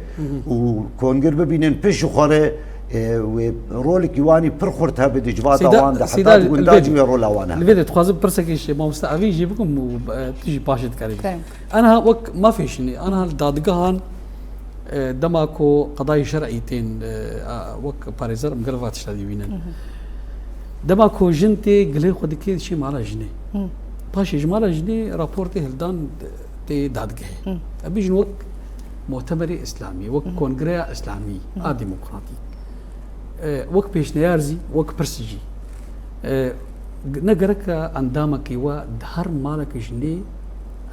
û kongir bibînin pişt ji xwe re, e, wê rolekî wanî pir xurt hebe di civata Seyda, wan de, Seyda, heta di li gunda vê, cî wê rola wan hebe. Li vê de dixwazim pirsekî ji mamoste Evîn jî bikim û, e, tu jî paşê dikarî. Kerem. Aniha wek mafê jinê, aniha li dadgehan, e, dema ku qedayê şer'î tên, e, a, wek parêzer em gelek va tişta dî bînin. Dema ku jin tê gilê xwe dikê diçê mala jinê. Paşê ji mala jinê raportê hildan tê dadgehê. Em bêjin wek mutemerê îslamî, wek kongreya îslamî a demokratîk. E, wek pêşneyar zî, wek pirs jî. E, ne gerek e endamekî we di her malekî jinê,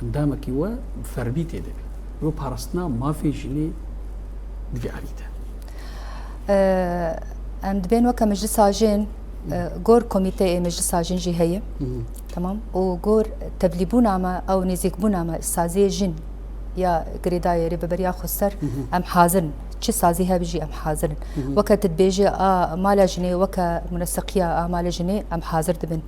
endamekî we fermî tê de be. Wê parastina mafê jinê di vî alî de. E, em dibên weke meclisa jin, e, gor komîteyê meclisa jin jî heye. Tamam. Û gor tevlîbûna me ew nêzîkbûna me saziyê jin ya girêdayê Rêveberiya Xweser, em hazir in. Çi sazî hebe jî em hazir in. Weke tu dibêjî a mala jinê, weke muneseqiya a mala jinê em hazir dibin.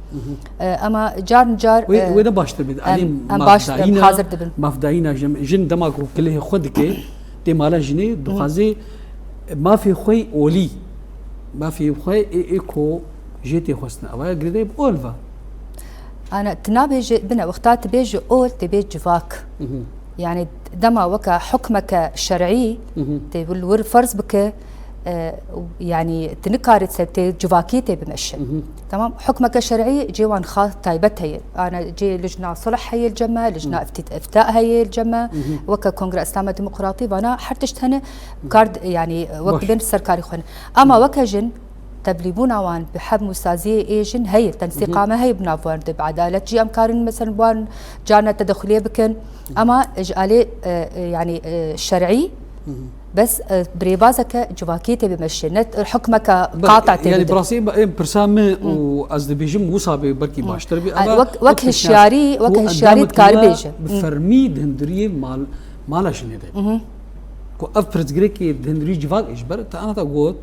E, ema car car, Wê, e, wê de baştir bît. Em, Alî em baş, em mafdayîna, hazir dibin. Mafdayîna jin, jin dema ku kilihê xwe dike, tê mala jinê, dixwaze mafê xwe yê olî, mafê xwe ê, ê ku jê tê xwestin. Ewa ya girêdayê bi ol ve. Ana, tu nabêjî, bine, wexta tu bêjî ol, tê bê civak. Yani, dema weke hukmeke şer'î, tê wir, wir ferz bike, e, yani, tu nikarî se tê civakî tê bimeşe. Tamam? Hukmeke şer'î cê wan xas taybet heye. Ana, cê lijna sulh heye li cem me, lijna iftit-, ifta heye li cem me, weke Kongre Îslama Demokratî, vana her tişt hene, kar d-, yani, wek Baş. dibên serkarî xwe ne. Ama weke jin, tevlîbûna wan bi hem û saziyê ê jin heye, tensîqa me heye bi nav wan de, bi edalet jî em karin, mesela, bi wan carna tedexulê bikin. Ama ji alê, e, e, yani, e, şer'î, bes, e, bi rêbazeke civakî tê bimeşe, ne hukmeke Be-, qata tê yani, bide. Bi rastî, em pirsa min û ez dibêjim wisa bê belkî baştir bî. E, Ama wek, wek wek hişyarî, wek hişyarî dikarî bêje. Bi fermî di hundiriyê mal, mala jinê de. Ku ev pirsgirêkê di hundirî civak ji ber te ana te got,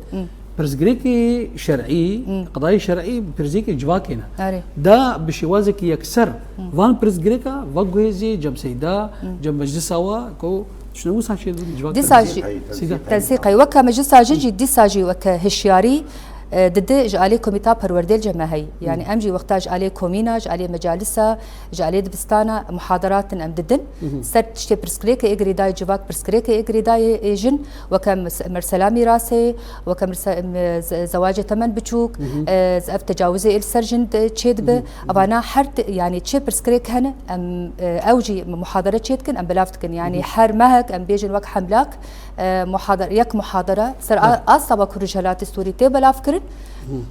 pirsgirêkê şer'î, qedayê şer'î pirsgirêkê civakê ne. Erê. Da bi şêwazekî yekser van pirsgirêka veguhêzê cem Seyda, cem meclisa wa ku tiştine wisa çê dibin civak Dîsa pirsgirêk. jî Seyda. Tensîqey weke meclisa jin jî dîsa jî weke hişyarî, e, dide ji alê komîta perwerdê li cem me heyî. Yani em jî wexta ji alê komîna, ji alê mecalisa, ji alê dibistana muhaderatin em didin. Ser tiştê pirsgirêkê ê girêdayê civak, pirsgirêkê ê girêdayê ê jin, weke mes-, mersela mîrasê, weke mirse-, em, ze-, zewacê temen biçûk, e, ze-, ev tecawizê ê li ser jin de çê dibe. Evana her ti-, yani çi pirsgirêk hene, em, e, ew jî muhadere çê dikin, em belav dikin. Yani her mehek em bêjin wek hemlak, e, muhadere, yek muhadere ser a-, asta Bakur Rojhilatê Sûrî tê belav kirin.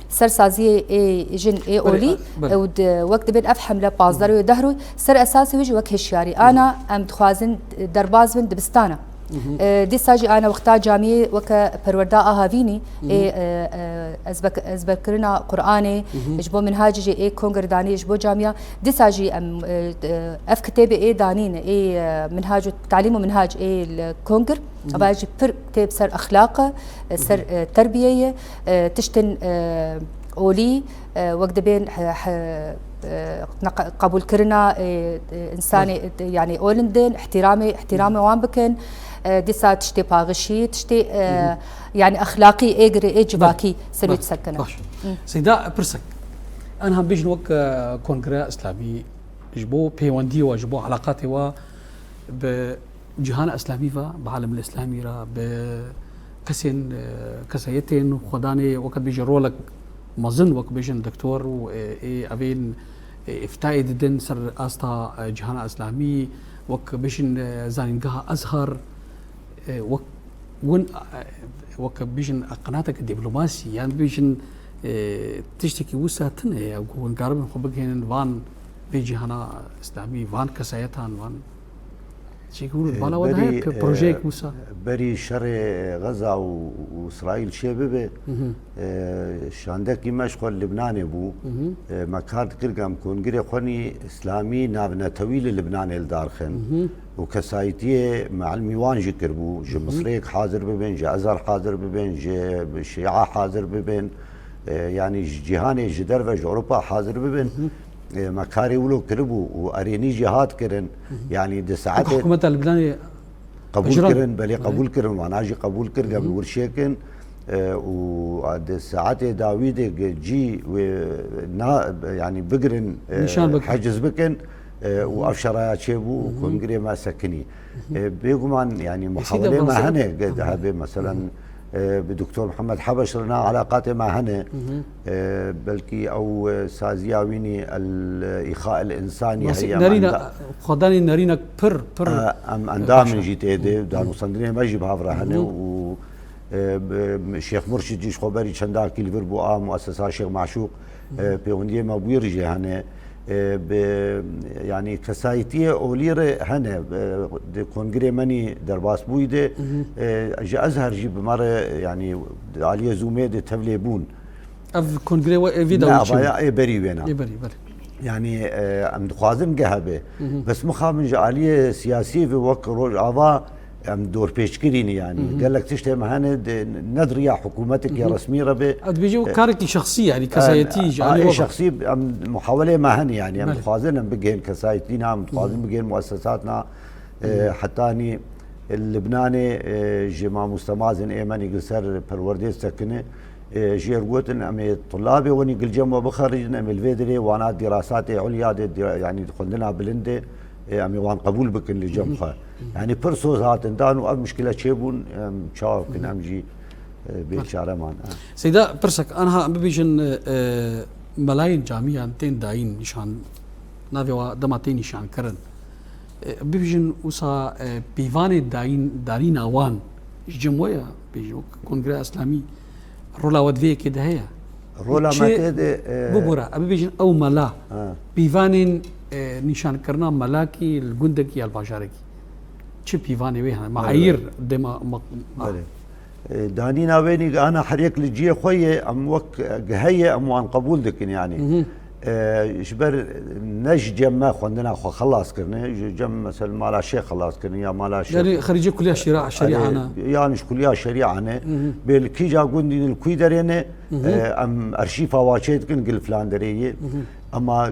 Ser saziyê ê jin ê Belê, olî, belê. ew di, wek dibên ev hemle pazdeh rûyê deh rûyê, ser esasê wê jî wek hişyarî. Ana em dixwazin derbaz bin dibistana. E, dîsa jî ana wexta camiyê weke perwerda a havînî, ê, e, e, ezbek-, ezberkirina Qur'anê, ji bo minhacê jî ê kongir danî ji bo camiya. Dîsa jî em, e, e, ev kitêbê ê danîne, ê, e, minhac û talîm û minhac ê li kongir. Eva jî pir kitêb ser exlaq e, ser, e, terbiyeyê, e, tiştin, e, olî, e, wek dibên he, he, e, neq-, qebûlkirina, e, e, însanê, Belê. e, yani olindin, ihtiramê, ihtiramê wan bikin, e, dîsa tiştê paxişî, tiştê, e, yani exlaqî, ê girê, ê civakî Belê. ser wê Belê. disekine. Baş. Seyda, pirsek. Em hem bêjin wek, e, Kongreya Îslamî ji bo pêwendiyê we, ji bo eleqatê we bi cîhana îslamî ve, bi alemê îslamî re, bi kesên, e, kesayetên xwedanê, weke bêje rolek mezin, wek bêjin doktor û, e, ê evên, îftayê didin ser asta, e, cîhana îslamî, wek bijin, e, zanîngeha Ezhar, e, wek win, e, wek bijin qenateke dîplomasî, yan bijin, e, tiştekî wisa tune ye ku hûn karibin xwe bigihînin van vê cîhana îslamî, van kesayetan, van. Çêkî hûn li bala we de heye, e, projeyek wisa? Berî şerê Xeza û, û Îsraîl çê bibe, e, şandekî me ji xwe li Libnanê bû. E, me kar dikir ku em kongrê xwe nî îslamî navnetewî li Libnanê li dar xin. Û kesayetiyê me ilmî wan jî kiribû, ji Misrêk hazir bibin, ji Ezhar hazir bibin, ji Şîa hazir bibin, e, yanî ji cîhanê ji derve ji Ewropa hazir bibin. E, me karê wilo kiribû û erênî jî hat kirin. Yanî di saetê hikûmeta Libnanê qebûl kirin, belê qebûl kirin, wana jî qebûl kir, gel wir çêkin. E, û di saetê dawî de ge-, cî wê na, yanî bigirin, e, nîşan bikin, heciz bikin, e, û ev şeraya çêbû û kongrê me sekinî. E, bêguman, yanî muhawelê me hene, ge-, hebe, meselen, e, bi Doktor Mihemed Hebeş re na alaqatê me hene. E, belkî ew, e, saziya wî nî el îxa el însanî heye, em nerîna, enda-, xwedanî nerîna pir, pir, e, em endamên jî tê de, danûstandinê me jî bi hev re hene û, e, bi, Şêx Murşid jî ji xwe berî çendakî li vir bû a muessesa Şêx Maşûq, e, pêwendiyê me bi wî re jî hene. E, bi, yanî kesayetiyê olî re hene, e, di kongrê me nî derbas bûyî de, e, ji Ezher jî bi me re, yanî di aliyê Zoomê de tevlê bûn. Ev kongrê we ê vî dawî çi bû? Ne, avaya ê berî wêna. Ê berî, berî. Yanî, e, em dixwazin ge hebe. Bes mixabin ji aliyê siyasî ve wek Rojava em dorpêçkirî ne yanî. Gelek tiştê me hene di, ne di riya hikûmetekî resmî re be. Ez dibêjim, e, karekî şexsî, yanî, e, kesayetî, a, yanî, ê weba. Şexsî, em muhawelê me hene yanî. Em dixwazin em bigihên kesayetî na, em dixwazin bigihên muessesat na. E, hetanî li Libnanê, e, ji mamoste mazin ê me nî li ser perwerdê sekine. E, jê re gotin, em ê tulabê we nî gil cem we bixericin, em ê li vê derê wana dirasatê ulya de, dira-, yanî xwendina bilind de, e, em ê wan qebûl bikin li cem xwe. Yanî pir soz hatin dan û ev mişkile çêbûn, em çawa bikin, em jî, e, bêçare man. Seyda, pirsek, anha em bibêjin, e, e, melayên camiyan tên dayîn nîşan, navê wa dema tên nîşankirin. E, bibêjin wisa, e, pîvanê dayîn, darîna wan ji cem we ya, bêjin wek Kongreya Îslamî rola we di vê yekê de heye? Rola me tê de, e, bibûre, em bibêjin ew mela, ha, pîvanên, e, nîşankirina melakî li gundekî ya li bajarekî. Çi pîvanê wê hene? Belê, meayîr belê. Dema ma-, ma- Belê. E, danîna wê nî ana her yek li cihê xwe ye, em wek, e, heye, em wan qebûl dikin, yanî. E, ji ber ne ji cem me xwendina xwe xelas kirine, ji cem, mesela, mala şêx xelas kirine ya mala şêx. Yanî xerîcê kuliya şîra-, şerîa ne? Yanî ji kuliya şerîa ne. Bê li kîja gundî ne, li kû derê ne, e, em arşîfa wa çê dikin, gil filan derê ye. Ema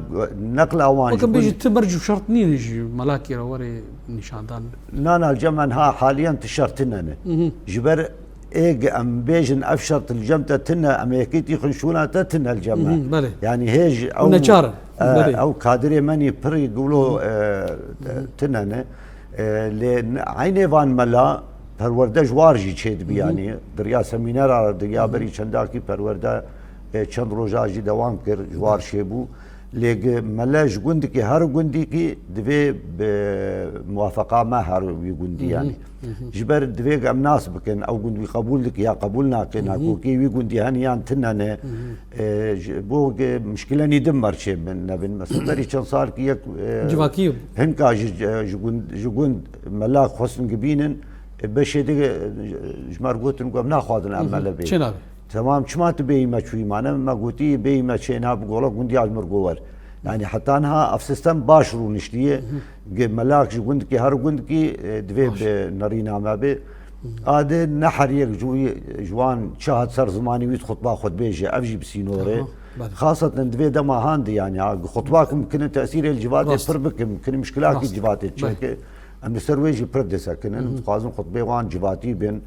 neqla wan ji gund- Weke bêjî, tu merc û şert nîne ji melakî re were nîşandan. Na, na, li cem me niha haliyen tu şert tune ne. Ji ber êg em bêjin ev şert li cem te tune, em ê yekî tîxin şûna te tune li cem me. Belê. Yanî hêj ew, neçar in. E, belê. Ew kadirê me nî pirî gulo, e, tune ne. E, lê n-, eynê van mela perwerde ji war jî çêdibî, yanî di riya semînera re, di riya berî çendakî perwerde, e, çend roja jî dewam kir, ji war çêbû. Lê gi-, mele ji gundikî her gundikî divê bi muwafeqa me her wî gundî, yanî. Ji ber divê em nas bikin, ew gund wî qebûl dike ya qebûl nake, nakokiyê wî gundî hene yan tune ne. E, ji bo ge mişkile nî din merçê bin nebin. Mesela berî çend salkî yek, e, civakî hinka ji, ji gund, ji gund mela xwestin gibînin, e, beşê de, e, ji me re gotin ku em naxwazin em mele bê. Çênabe. Temam, çima tu bêyî me çûyî mane? Me gotî bêyî me çênabe, gola gundiya ji mir gower. Yanî heta niha ev sistem baş rûniştiye. Ge melak ji gundikî her gundikî, e, divê bi nerîna me bê. A de ne her yek ji wî, ji wan çi hat ser zimanî wî xutba xwe dibêje, ev jî bi sînor e. Aha, belê. Xaseten di vê dema han de, yanî, ha, xutba ku mimkin e tesîrê li civatê pir bikin, mimkin e mişkilakî civatê çêke. Em li ser wê jî pir disekinin. Em dixwazin xutbê wan civatî bin,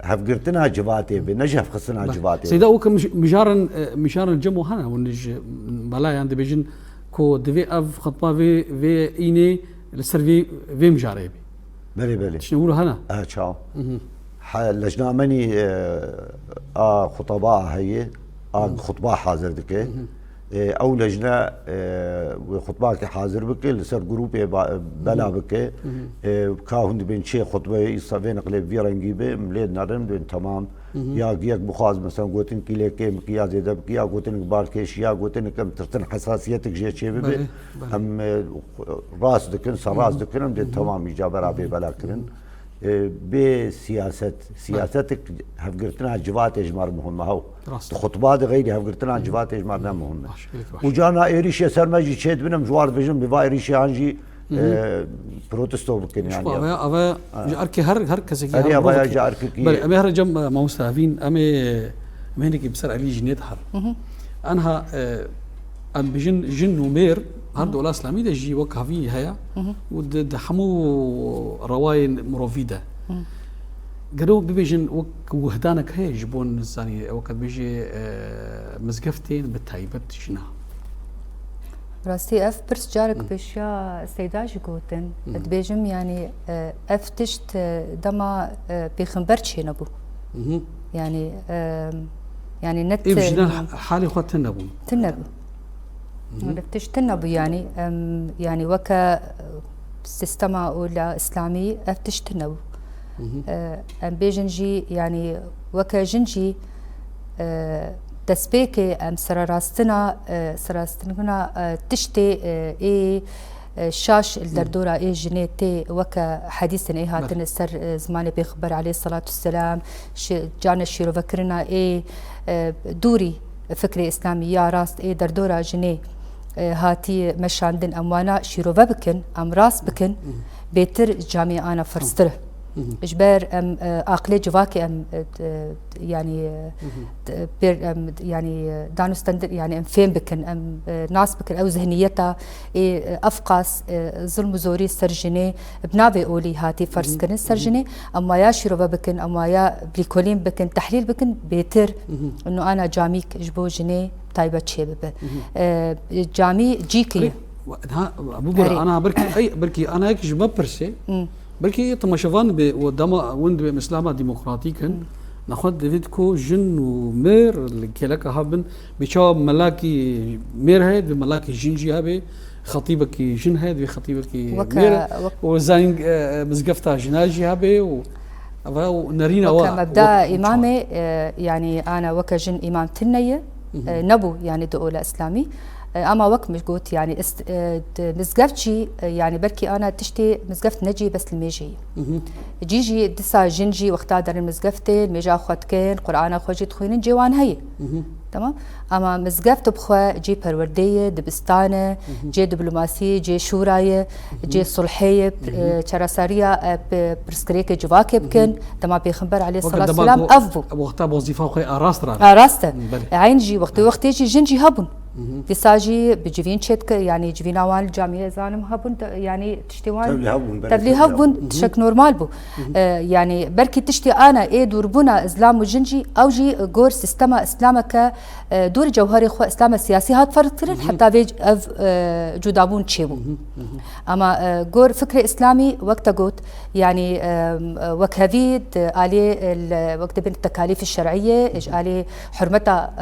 hevgirtina civatê bin, ne ji hevxistina civatê bin. Seyda, weke mij-, mijaran, e, mijaran cem û hene, hûn ji melayan dibêjin ku divê ev xutba vê, vê înê li ser vê, vê mijarê be. Belê, belê. Tiştên wilo hene? E, çawa. He, lejna me nî, e, a xuteba heye, a xutba hazir dike. E, ew lejne, e, wê xutbakê hazir bike, li ser grûpê ba-, bela bike. E, ka hûn dibên çê xutbeyê îsa vê niqlê bi vî rengî be, em lê dinerin, bên temam. Ya yek bixwaz, mesela, gotin kîlê kêm bike, ya zêde bike, ya gotinek balkêş, ya gotinek em tirsin hesasiyetek jê çê bibe. Belê, belê. Em, e, rast dikin, serrast dikin, em dê temam îca bera bê bela kirin. E, bê siyaset, siyasetek hevgirtina civatê ji me re muhim e, hew. Rast. Di xutba de xeyrî hevgirtina civatê ji me re ne muhim e. Baş, gelek baş. Û carna êrîşê ser me jî çêdibin, em ji wan re dibêjin, bi va êrîşê an jî, e, protesto bikin, yanî. Ava, ava ji erkê her, her kesekî, her ava ya mirovekî. Ji erkekî. Belê, em ê here cem, e, mamoste Evîn, em ê, em ê hinekî bi ser Elî Jinê de her. Anha, e, em bijin jin û mêr, her di ola Îslamî de jî wek havî heye û di, di hemû rewayên mirovî de. Gelo bibêjin wek wihdanek heye ji bo, zanî, weke dibêjê, e, mizgeftên bi taybet jina. Rastî ev pirs carek pêşiya Seyda jî gotin. Dibêjim, yanî, e, ev tişt, e, dema, e, pêxember çênebû. Yanî, e, yanî ne Ev jina halê xwe tune bûn. Tune bû. Ev tişt tune bû, yanî, em, yanî weke, e, sîstema ola Îslamî ev tişt tune bû. E, em bêjin jî, yanî weke jin jî, e, destpêkê em sererastina, e, sererastina, e, tiştê, e, ê, e, şaş li derdora ê jinê tê weke hedîsên ê hatine ser, e, zimanê Pêxember aleyhisselatu vesselam, şi-, carna şîrovekirina ê, e, dûrî fikrê Îslamî ya rast ê derdora jinê, e, hatî meşandin, em wana şîrove bikin, em rast bikin, bêtir camiyê ana firstir. Ji ber em, e, aqilê civakê em, e, d-, yanî, e, d-, pêr, em, yanî, e, danûstendin, yanî em fêm bikin, em, e, nas bikin, ew zihniyeta ê, e, ev qas, e, zilm û zorî ser jinê bi navê olî hatî ferz kirin ser jinê, em waya şîrove bikin, em waya bilîkolîn bikin, tehlîl bikin, bêtir û ana camîk ji bo jinê taybet çê bibe. E, camî cîkî ye. Erê, ha, bû bora, ana belkî, ey, belkî ana yek ji me pirsê. Belkî temaşevan be û dema win dibê em Îslama demokratîk in. Nexwe divêt ku jin û mêr li kêleka hev bin, bi çawa melakî mêr heye, divê melakî jin jî hebe, xetîbekî jin heye, divê xetîbekî Weke, mêr wek- û zanîn, e, mizgefta jina jî hebe û eva û nerîna Weke wa, mebda wek îmamê, e, yanî ana weke jin îmam tune ye, e, nebû, yanî di ola Îslamî. E, ama wek min got, yanî ist-, e, di mizgeft jî, e, yanî belkî ana tiştê mizgeft ne cî bes li mêjê ye. Cî jî disa jin jî wexta derin mizgeftê, li mêja xwe dikin, Qur'ana xwe jî dixwînin, cê wan heye. Tamam? Ama mizgeft bi xwe cê perwerdê ye, dibistan e, cê diplomasî ye, cê şûra ye, cê sulhê ye, p-, e, çareseriya, e, p-, pirsgirêkê civakê bikin. Dema Pêxember aleyhisselatu vesselam ev bû. Wexta wezîfa xwe a rast ra. A rast e. Belê. Eyn jî wextê, wextê jî jin jî hebûn. Dîsa jî bi civîn çêdike, yanî civîna wan li camiyê zanim hebûn, te-, yanî tiştê wan Tevlî hebûn, belê, tevlî tevlî hebûn, hebûn. Tişek normal bû. E, yanî belkî tiştê ana ê dûrbûna Îslam û jin jî, ew jî gor sîstema Îslameke, e, dûr cewherê xwe Îslama siyasî hat ferz kirin, heta vê ev, e, cudabûn çêbû. Ama, e, gor fikrê Îslamî wek te got, yanî, e, wek hevî di aliyê, e, li, wek dibên tekalîfî şer'iyê, ji aliyê hurmeta,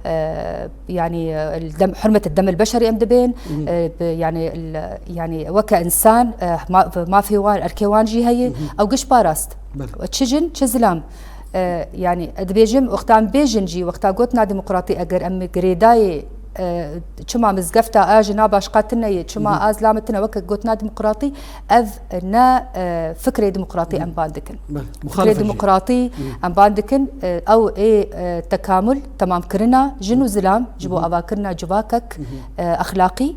e, e, yanî, e, dem, hurmet demil beşerî em dibên, e, bi, yanî, l-, yanî weke însan, e, ma-, mafê wan, erkê wan jî heye, ew giş pa rast. Belê. Çi jin, çi zilam. E, yanî, dibêjim, wexta em bêjin jî, wexta gotina demokratî, eger em girêdayê, e, çima mizgefta a jina başqa tune ye, çima a zilame tune, weke gotina demokratî, ev ne, e, fikrê demokratî em ban dikin. Belê. Fikrê demokratî em ban dikin, e, ew ê, e, tekamul, temamkirina jin û zilam ji bo avakirina civakek, e, exlaqî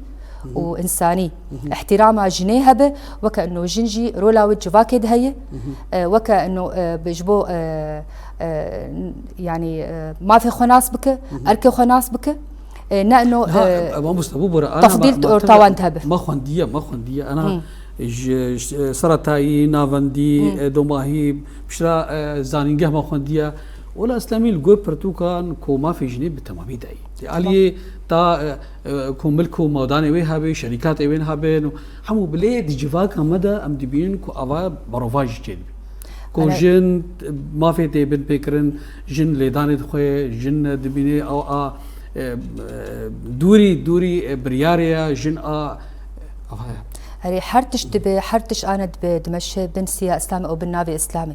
û însanî. Îhtîrama jinê hebe, weke ino jin jî rola wê civakê de heye, e, weke ino, e, bi, ji bo, e, e, yanî, e, mafê xwe nas bike, erkê xwe nas bike. E, ne ino, Niha, e, e, mamoste, bû bora, ana tefdîl ma, ma ortawan tevle-, hebe. Ma xwendiye, ma xwendiye. Ana ji, ji, seretayî, navendî, e, domahî, piştre, e, zanîngeh ma xwendiye. Ola Îslamî li gor pirtûkan ku mafê jinê bi temamî dayî. Di aliyê ta, e, e, ku milk û madanê wê hebe, şerîkatê wê hebe, hemû bilê di civaka me de em dibînin ku ava berovajî çêdibî. Ku jin mafê tê binpêkirin, jin lêdanê dixwe, jin dibînê ew a E, e, dûrî, dûrî, e, biryarê ya jin a, ava ya. Erê, her tişt dibe, her tişt ane dibe, dimeşe bin siya Îslamê û bin navê Îslamê.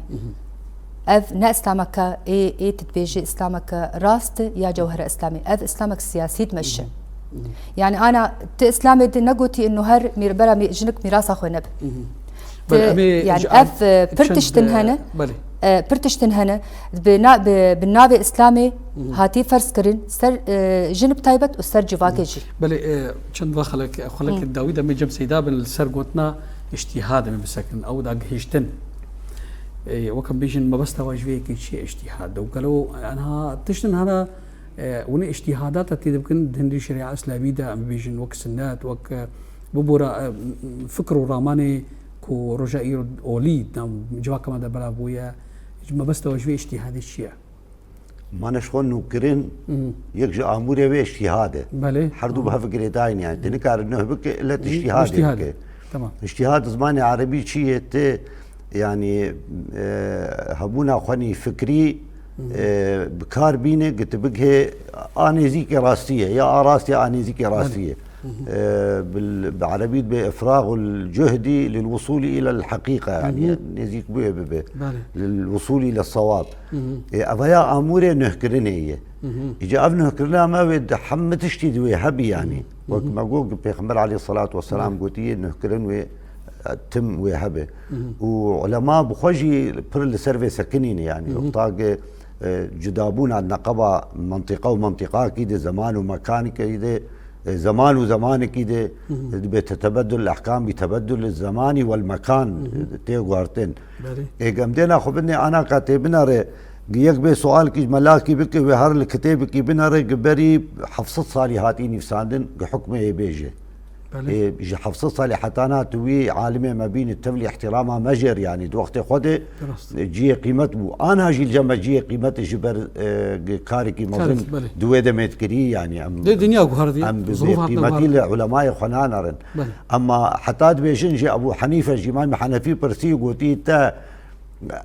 Ev ne Îslameke ê, ê tu dibêjî Îslameke rast e ya cewhera Îslamê. Ev Îslamek siyasî dimeşe. Yani ana ti Îslamê di negotî ino her mîr-, bera mî-, jinik mîrasa xwe nebe. Ti, Belê, em ê yani ji ev, e, pir çend, tiştin e, hene, belê. e, pir tiştin hene, bi na-, bi, bi navê Îslamê hatî ferz kirin, ser, e, jin bi taybet û ser civakê jî. Belê, e, çend va xelek, xelek dawî de me cem seyda bin li ser gotina îştîhad em ê bisekin, ew da gihiştin. E, wek em bêjin mebesta we ji vê yekê çi ye îştîhad? Û gelo, e, anha tiştin hene, e, hûn ê îştîhadata tê dibikin di hindî şerîa îslamî de em bêjin wek sinnet, wek, e, bibora, e, fikr û ramanê ku roja îro olî di nav civaka me de belav bûye. Mebesta we ji vê îştîhadê çi ye? Mane ji xwe nûkirin yek ji amûrê wê îştîhad e. Belê. Her du bi hev girêdayî ne yani. Tu nikarin nuh bike, illet îştîhadê Îştîhadê. Bike. Tamam. Îştîhad zimanê erebî çi ye? Ti yani, e, hebûna xwenî fikrî, e, bi kar bîne, ki tu bigihê a nêzîkê rastî ye, ya a rastî a nêzîkê rastî ye. E, bil-, bi erebî dibe ifragul cuhdî lil wusulî ilel heqîqe, yani nêzîk bûye bibe. Belê. Lil wusulî ile sewab. E, eva ya amûrê nuhkirinê ye. Îca ev nuhkirina me wê di hemî tiştî di wê hebî yani. Wek me got, Pêxember aleyhissalatu vesselam gotiye nuhkirin wê, e, tim wê hebe. Û ulema bi xwe jî pir li ser vê sekinîne yani. Wexta ki, e, cudabûna neqeba mentiqa û mentiqakî de, zeman û mekanekî de, e, zeman û zemanekî de, dibe tetebedul ehkam bi tebedul zemanî wel mekan tê guhertin. Belê. Ê gem dêna xwe bidinê ana ka tê binere, gi yek bê sualkî ji melakî bike, wê her li kitêbikî binere, gi berî heft sed salî hatî nivîsandin, gi hukmê yê bêje. Belê. Ê, ji heft sed salî heta na tu wî alimê me bînî, tevlî ihtirama me jêr, yanî di wextê xwe de Rast. cihê qîmet bû. Anha jî li cem me cihê qîmet ji ber, e, gi karekî mezin Karekî, belê. di wê demê dikirî, yanî em, Dê dinya guherdî, em bi zirûf vê hatine qîmetî guherdî. li ulemayê xwe nanerin. Belê. Ama heta dibêjin jî Ebû Henîfe ji Îmamê Henefî pirsî û gotî te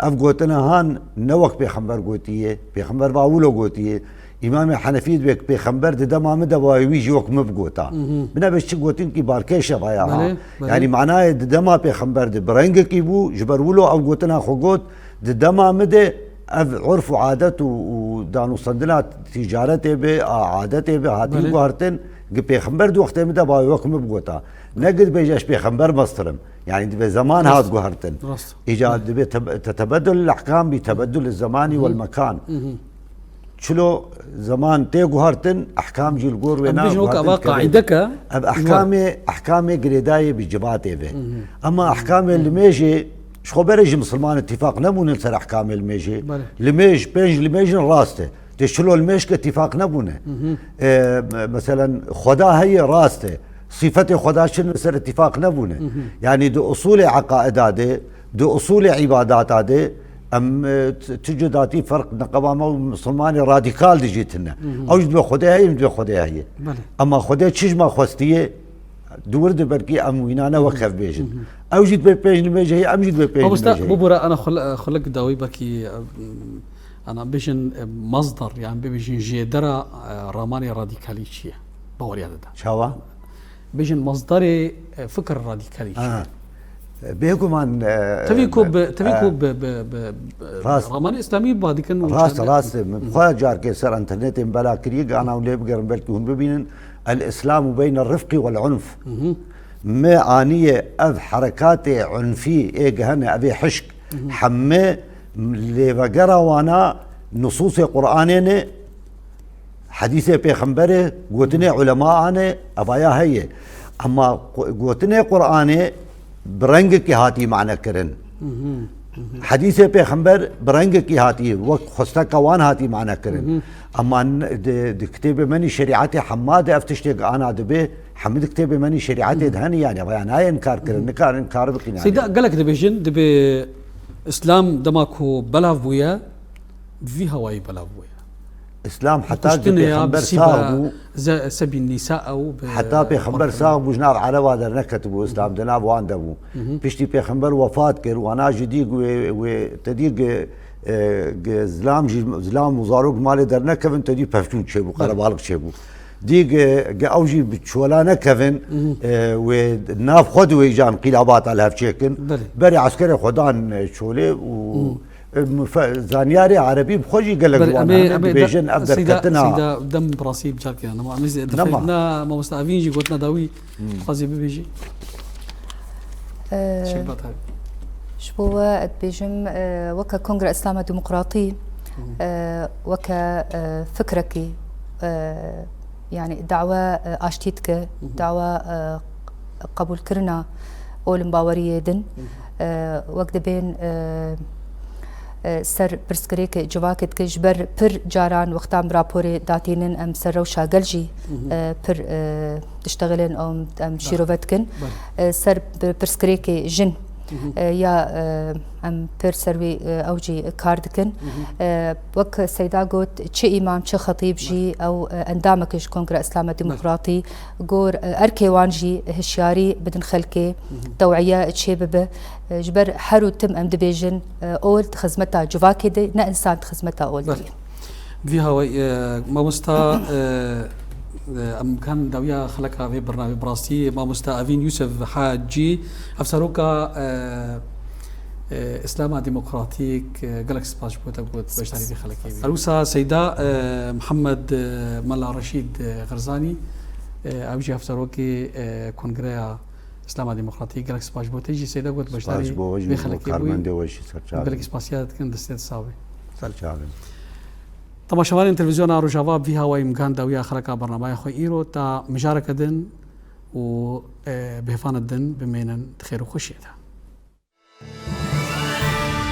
ev gotina han ne wek pêxember gotiye, pêxember va wilo gotiye. Îmamê Henefî dibê ki pêxember di dema min de va wî jî wek min bigota. Bine bê çi gotinkî balkêş e vaya ha. Belê, belê. Yanî manayê di dema pêxember de bi rengekî bû, ji ber wilo ew gotina xwe got, di dema min de ev urf û adet û, û danûstendina tîcaretê be, a adetê be, hatî Belê. guhertin, gi pêxember di wextê min de va wek min bigota. Ne gi dibêje ji pêxember meztir im. Yanî dibe zeman Rast. Hat guhertin. Rast. Îca dibe teb-, te-, tebedul ehkam bi tebedul zemanî wel mekan. Çilo zeman tê guhertin, ehkam jî li gor wê Em na bêjin wek guhertin ava kevin. qaîdeke. Ev ehkamê, ehkamê girêdayê bi civatê ve. Ama ehkamê limêjê, ji xwe berê ji misilman îtîfaq nebûne li ser ehkamê limêjê. Belê. Limêj, pênc limêjin rast e. Tê çilo limêj ke îtîfaq nebûne. E, me-, meselen, Xweda heye rast e. Sîfetê Xweda çin li ser îtîfaq nebûne. Yanî di usulê eqaida de, di usulê îbadata de, em, e, t-, ti cudatî ferq neqeba me û misilmanê radîkal de jî tine. Ew jî dibe Xwedê heye, em dibe Xwedê heye. Belê. Ama Xwedê çi ji me xwestiye, di wir de belkî em wîna ne wek hev bêjin. Ew jî dibe pênc limêj heye, em jî dibe pênc Mamosta, limêj heye. Bibûre ana xwe, xwe li dawî belkî, e, ana bêjin, e, masdar, yani bêjin jêdera, e, ramanê radîkalî çi ye? Baweriya te de. Çawa? Bêjin masdarê, e, fikir radîkalî çi ye? Ha. Bêguman, e, Tevî ku bi, tevî e, ku bi, bi, bi, bi Rast. Ramanê Îslamî ba dikin û Rast, çend- rast. Min xwe carkê ser înternetê min bela kiriye, gana hûn lê bigerin, belkî hûn bibînin. El Îslamu beyne rifqî wel unf. Me aniye ev herekatê unfî ê gihene, ev ê hişk. Hemme lêvegera wana nusûsê Qur'anê ne, hedîsê pêxemberê, gotinê ulemaan e, evaya heye. Ema qu-, gotinê Qur'anê bi rengekî hatî mane kirin. Hedîsê pêxember bi rengekî hatî, wek xwesteka wan hatî mane kirin. Ema n-, di, di kitêbê menî şerîetê hema de ev tiştê ana dibe, hemî di kitêbê menî şerîetê de hene, yani, evaya nayê inkar kirin, nikarin inkar bikin, yani. Seyda, gelek dibêjin, dibê Îslam dema ku belav bûye, bi vî hawayî belav bûye. Îslam heta Kuştinê ya, pêxember bi sîba sax bû, ze-, sebî nîsa ew bi heta pêxember sax bû, ji nav Ereba derneketibû Îslam, di nav wan de bû. Piştî pêxember wefat kir, wana ji dî wê, wê te dî E, ge zilam jî, zilam û zarok malê dernekevin, te dî pevçûn çêbû, qerebalix çêbû. Dî ge, ge ew jî bi çola nekevin, e, wê nav xwe di wê can qîlabata li hev çêkin. Belê. Berê eskerê xwe dan, e, çolê û, e, mife-, zanyarê erebî bi xwe jî gelek Belê, wan em ê, hene, em ê dibêjin de-, ev Seyda, derketina. Seyda, dem bi rastî bi carkê nema. Em ê zê-, Nema. dixwî-, na, mamosta Evîn jî gotina dawî dixwazî bibêjî. Ee, Şehbat Harî. Ji bo we ez dibêjim, e, weke Kongre Îslama Demokratî, e, weke, e, fikrekî, e, yani dawa, e, aştî dike, dawa, e, qebûlkirina ol û baweriyê din. E, wek dibên, e, e, ser pirsgirêkê civakê dike, ji ber pir caran wextan bi raporê datînin em ser rewşa gel jî, e, pir, e, diştexilin, em, em şîrove dikin. E, ser pi-, pirsgirêkê jin, e, ya, e, em pir ser wî, e, ew jî kar dikin. E, wek Seyda got, çi îmam, çi xetîb jî ew, e, endamek ji Kongre Îslama Demokratî gor, e, erkê wan jî hişyarî bidin xelkê, tew'iye çê bibe. E, ji ber her û tim em dibêjin, e, ol di xizmeta civakê de, ne însan di xizmeta ol de ye. Vî hawayî, e, mamosta, e, e, em kan dawiya xeleka vê bernameyê bi rastî mamosta Evîn Yûsif Hacî, hevseroka, e, e, Îslama Demokratîk, e, gelek spas ji bo te got beşdarî vê xelekê bî. Her wisa Seyda, e, Mihemed, e, Mela Reşîd, e, Xerzanî, e, ew jî hevserokê, e, Kongreya Îslama Demokratîk, gelek spas ji bo te jî Seyda got beşdarî vê xelekê bû. Karmendê we jî serçavin. Gelek spasiya dikin, destê te sax be. Serçavin. Temaşevanên Televîzyona Rojava, vî hawayî em kan dawiya xeleka bernameya xwe îro ta mijareke din û, e, bêhfana din bimênin di xêr û xweşiyê de.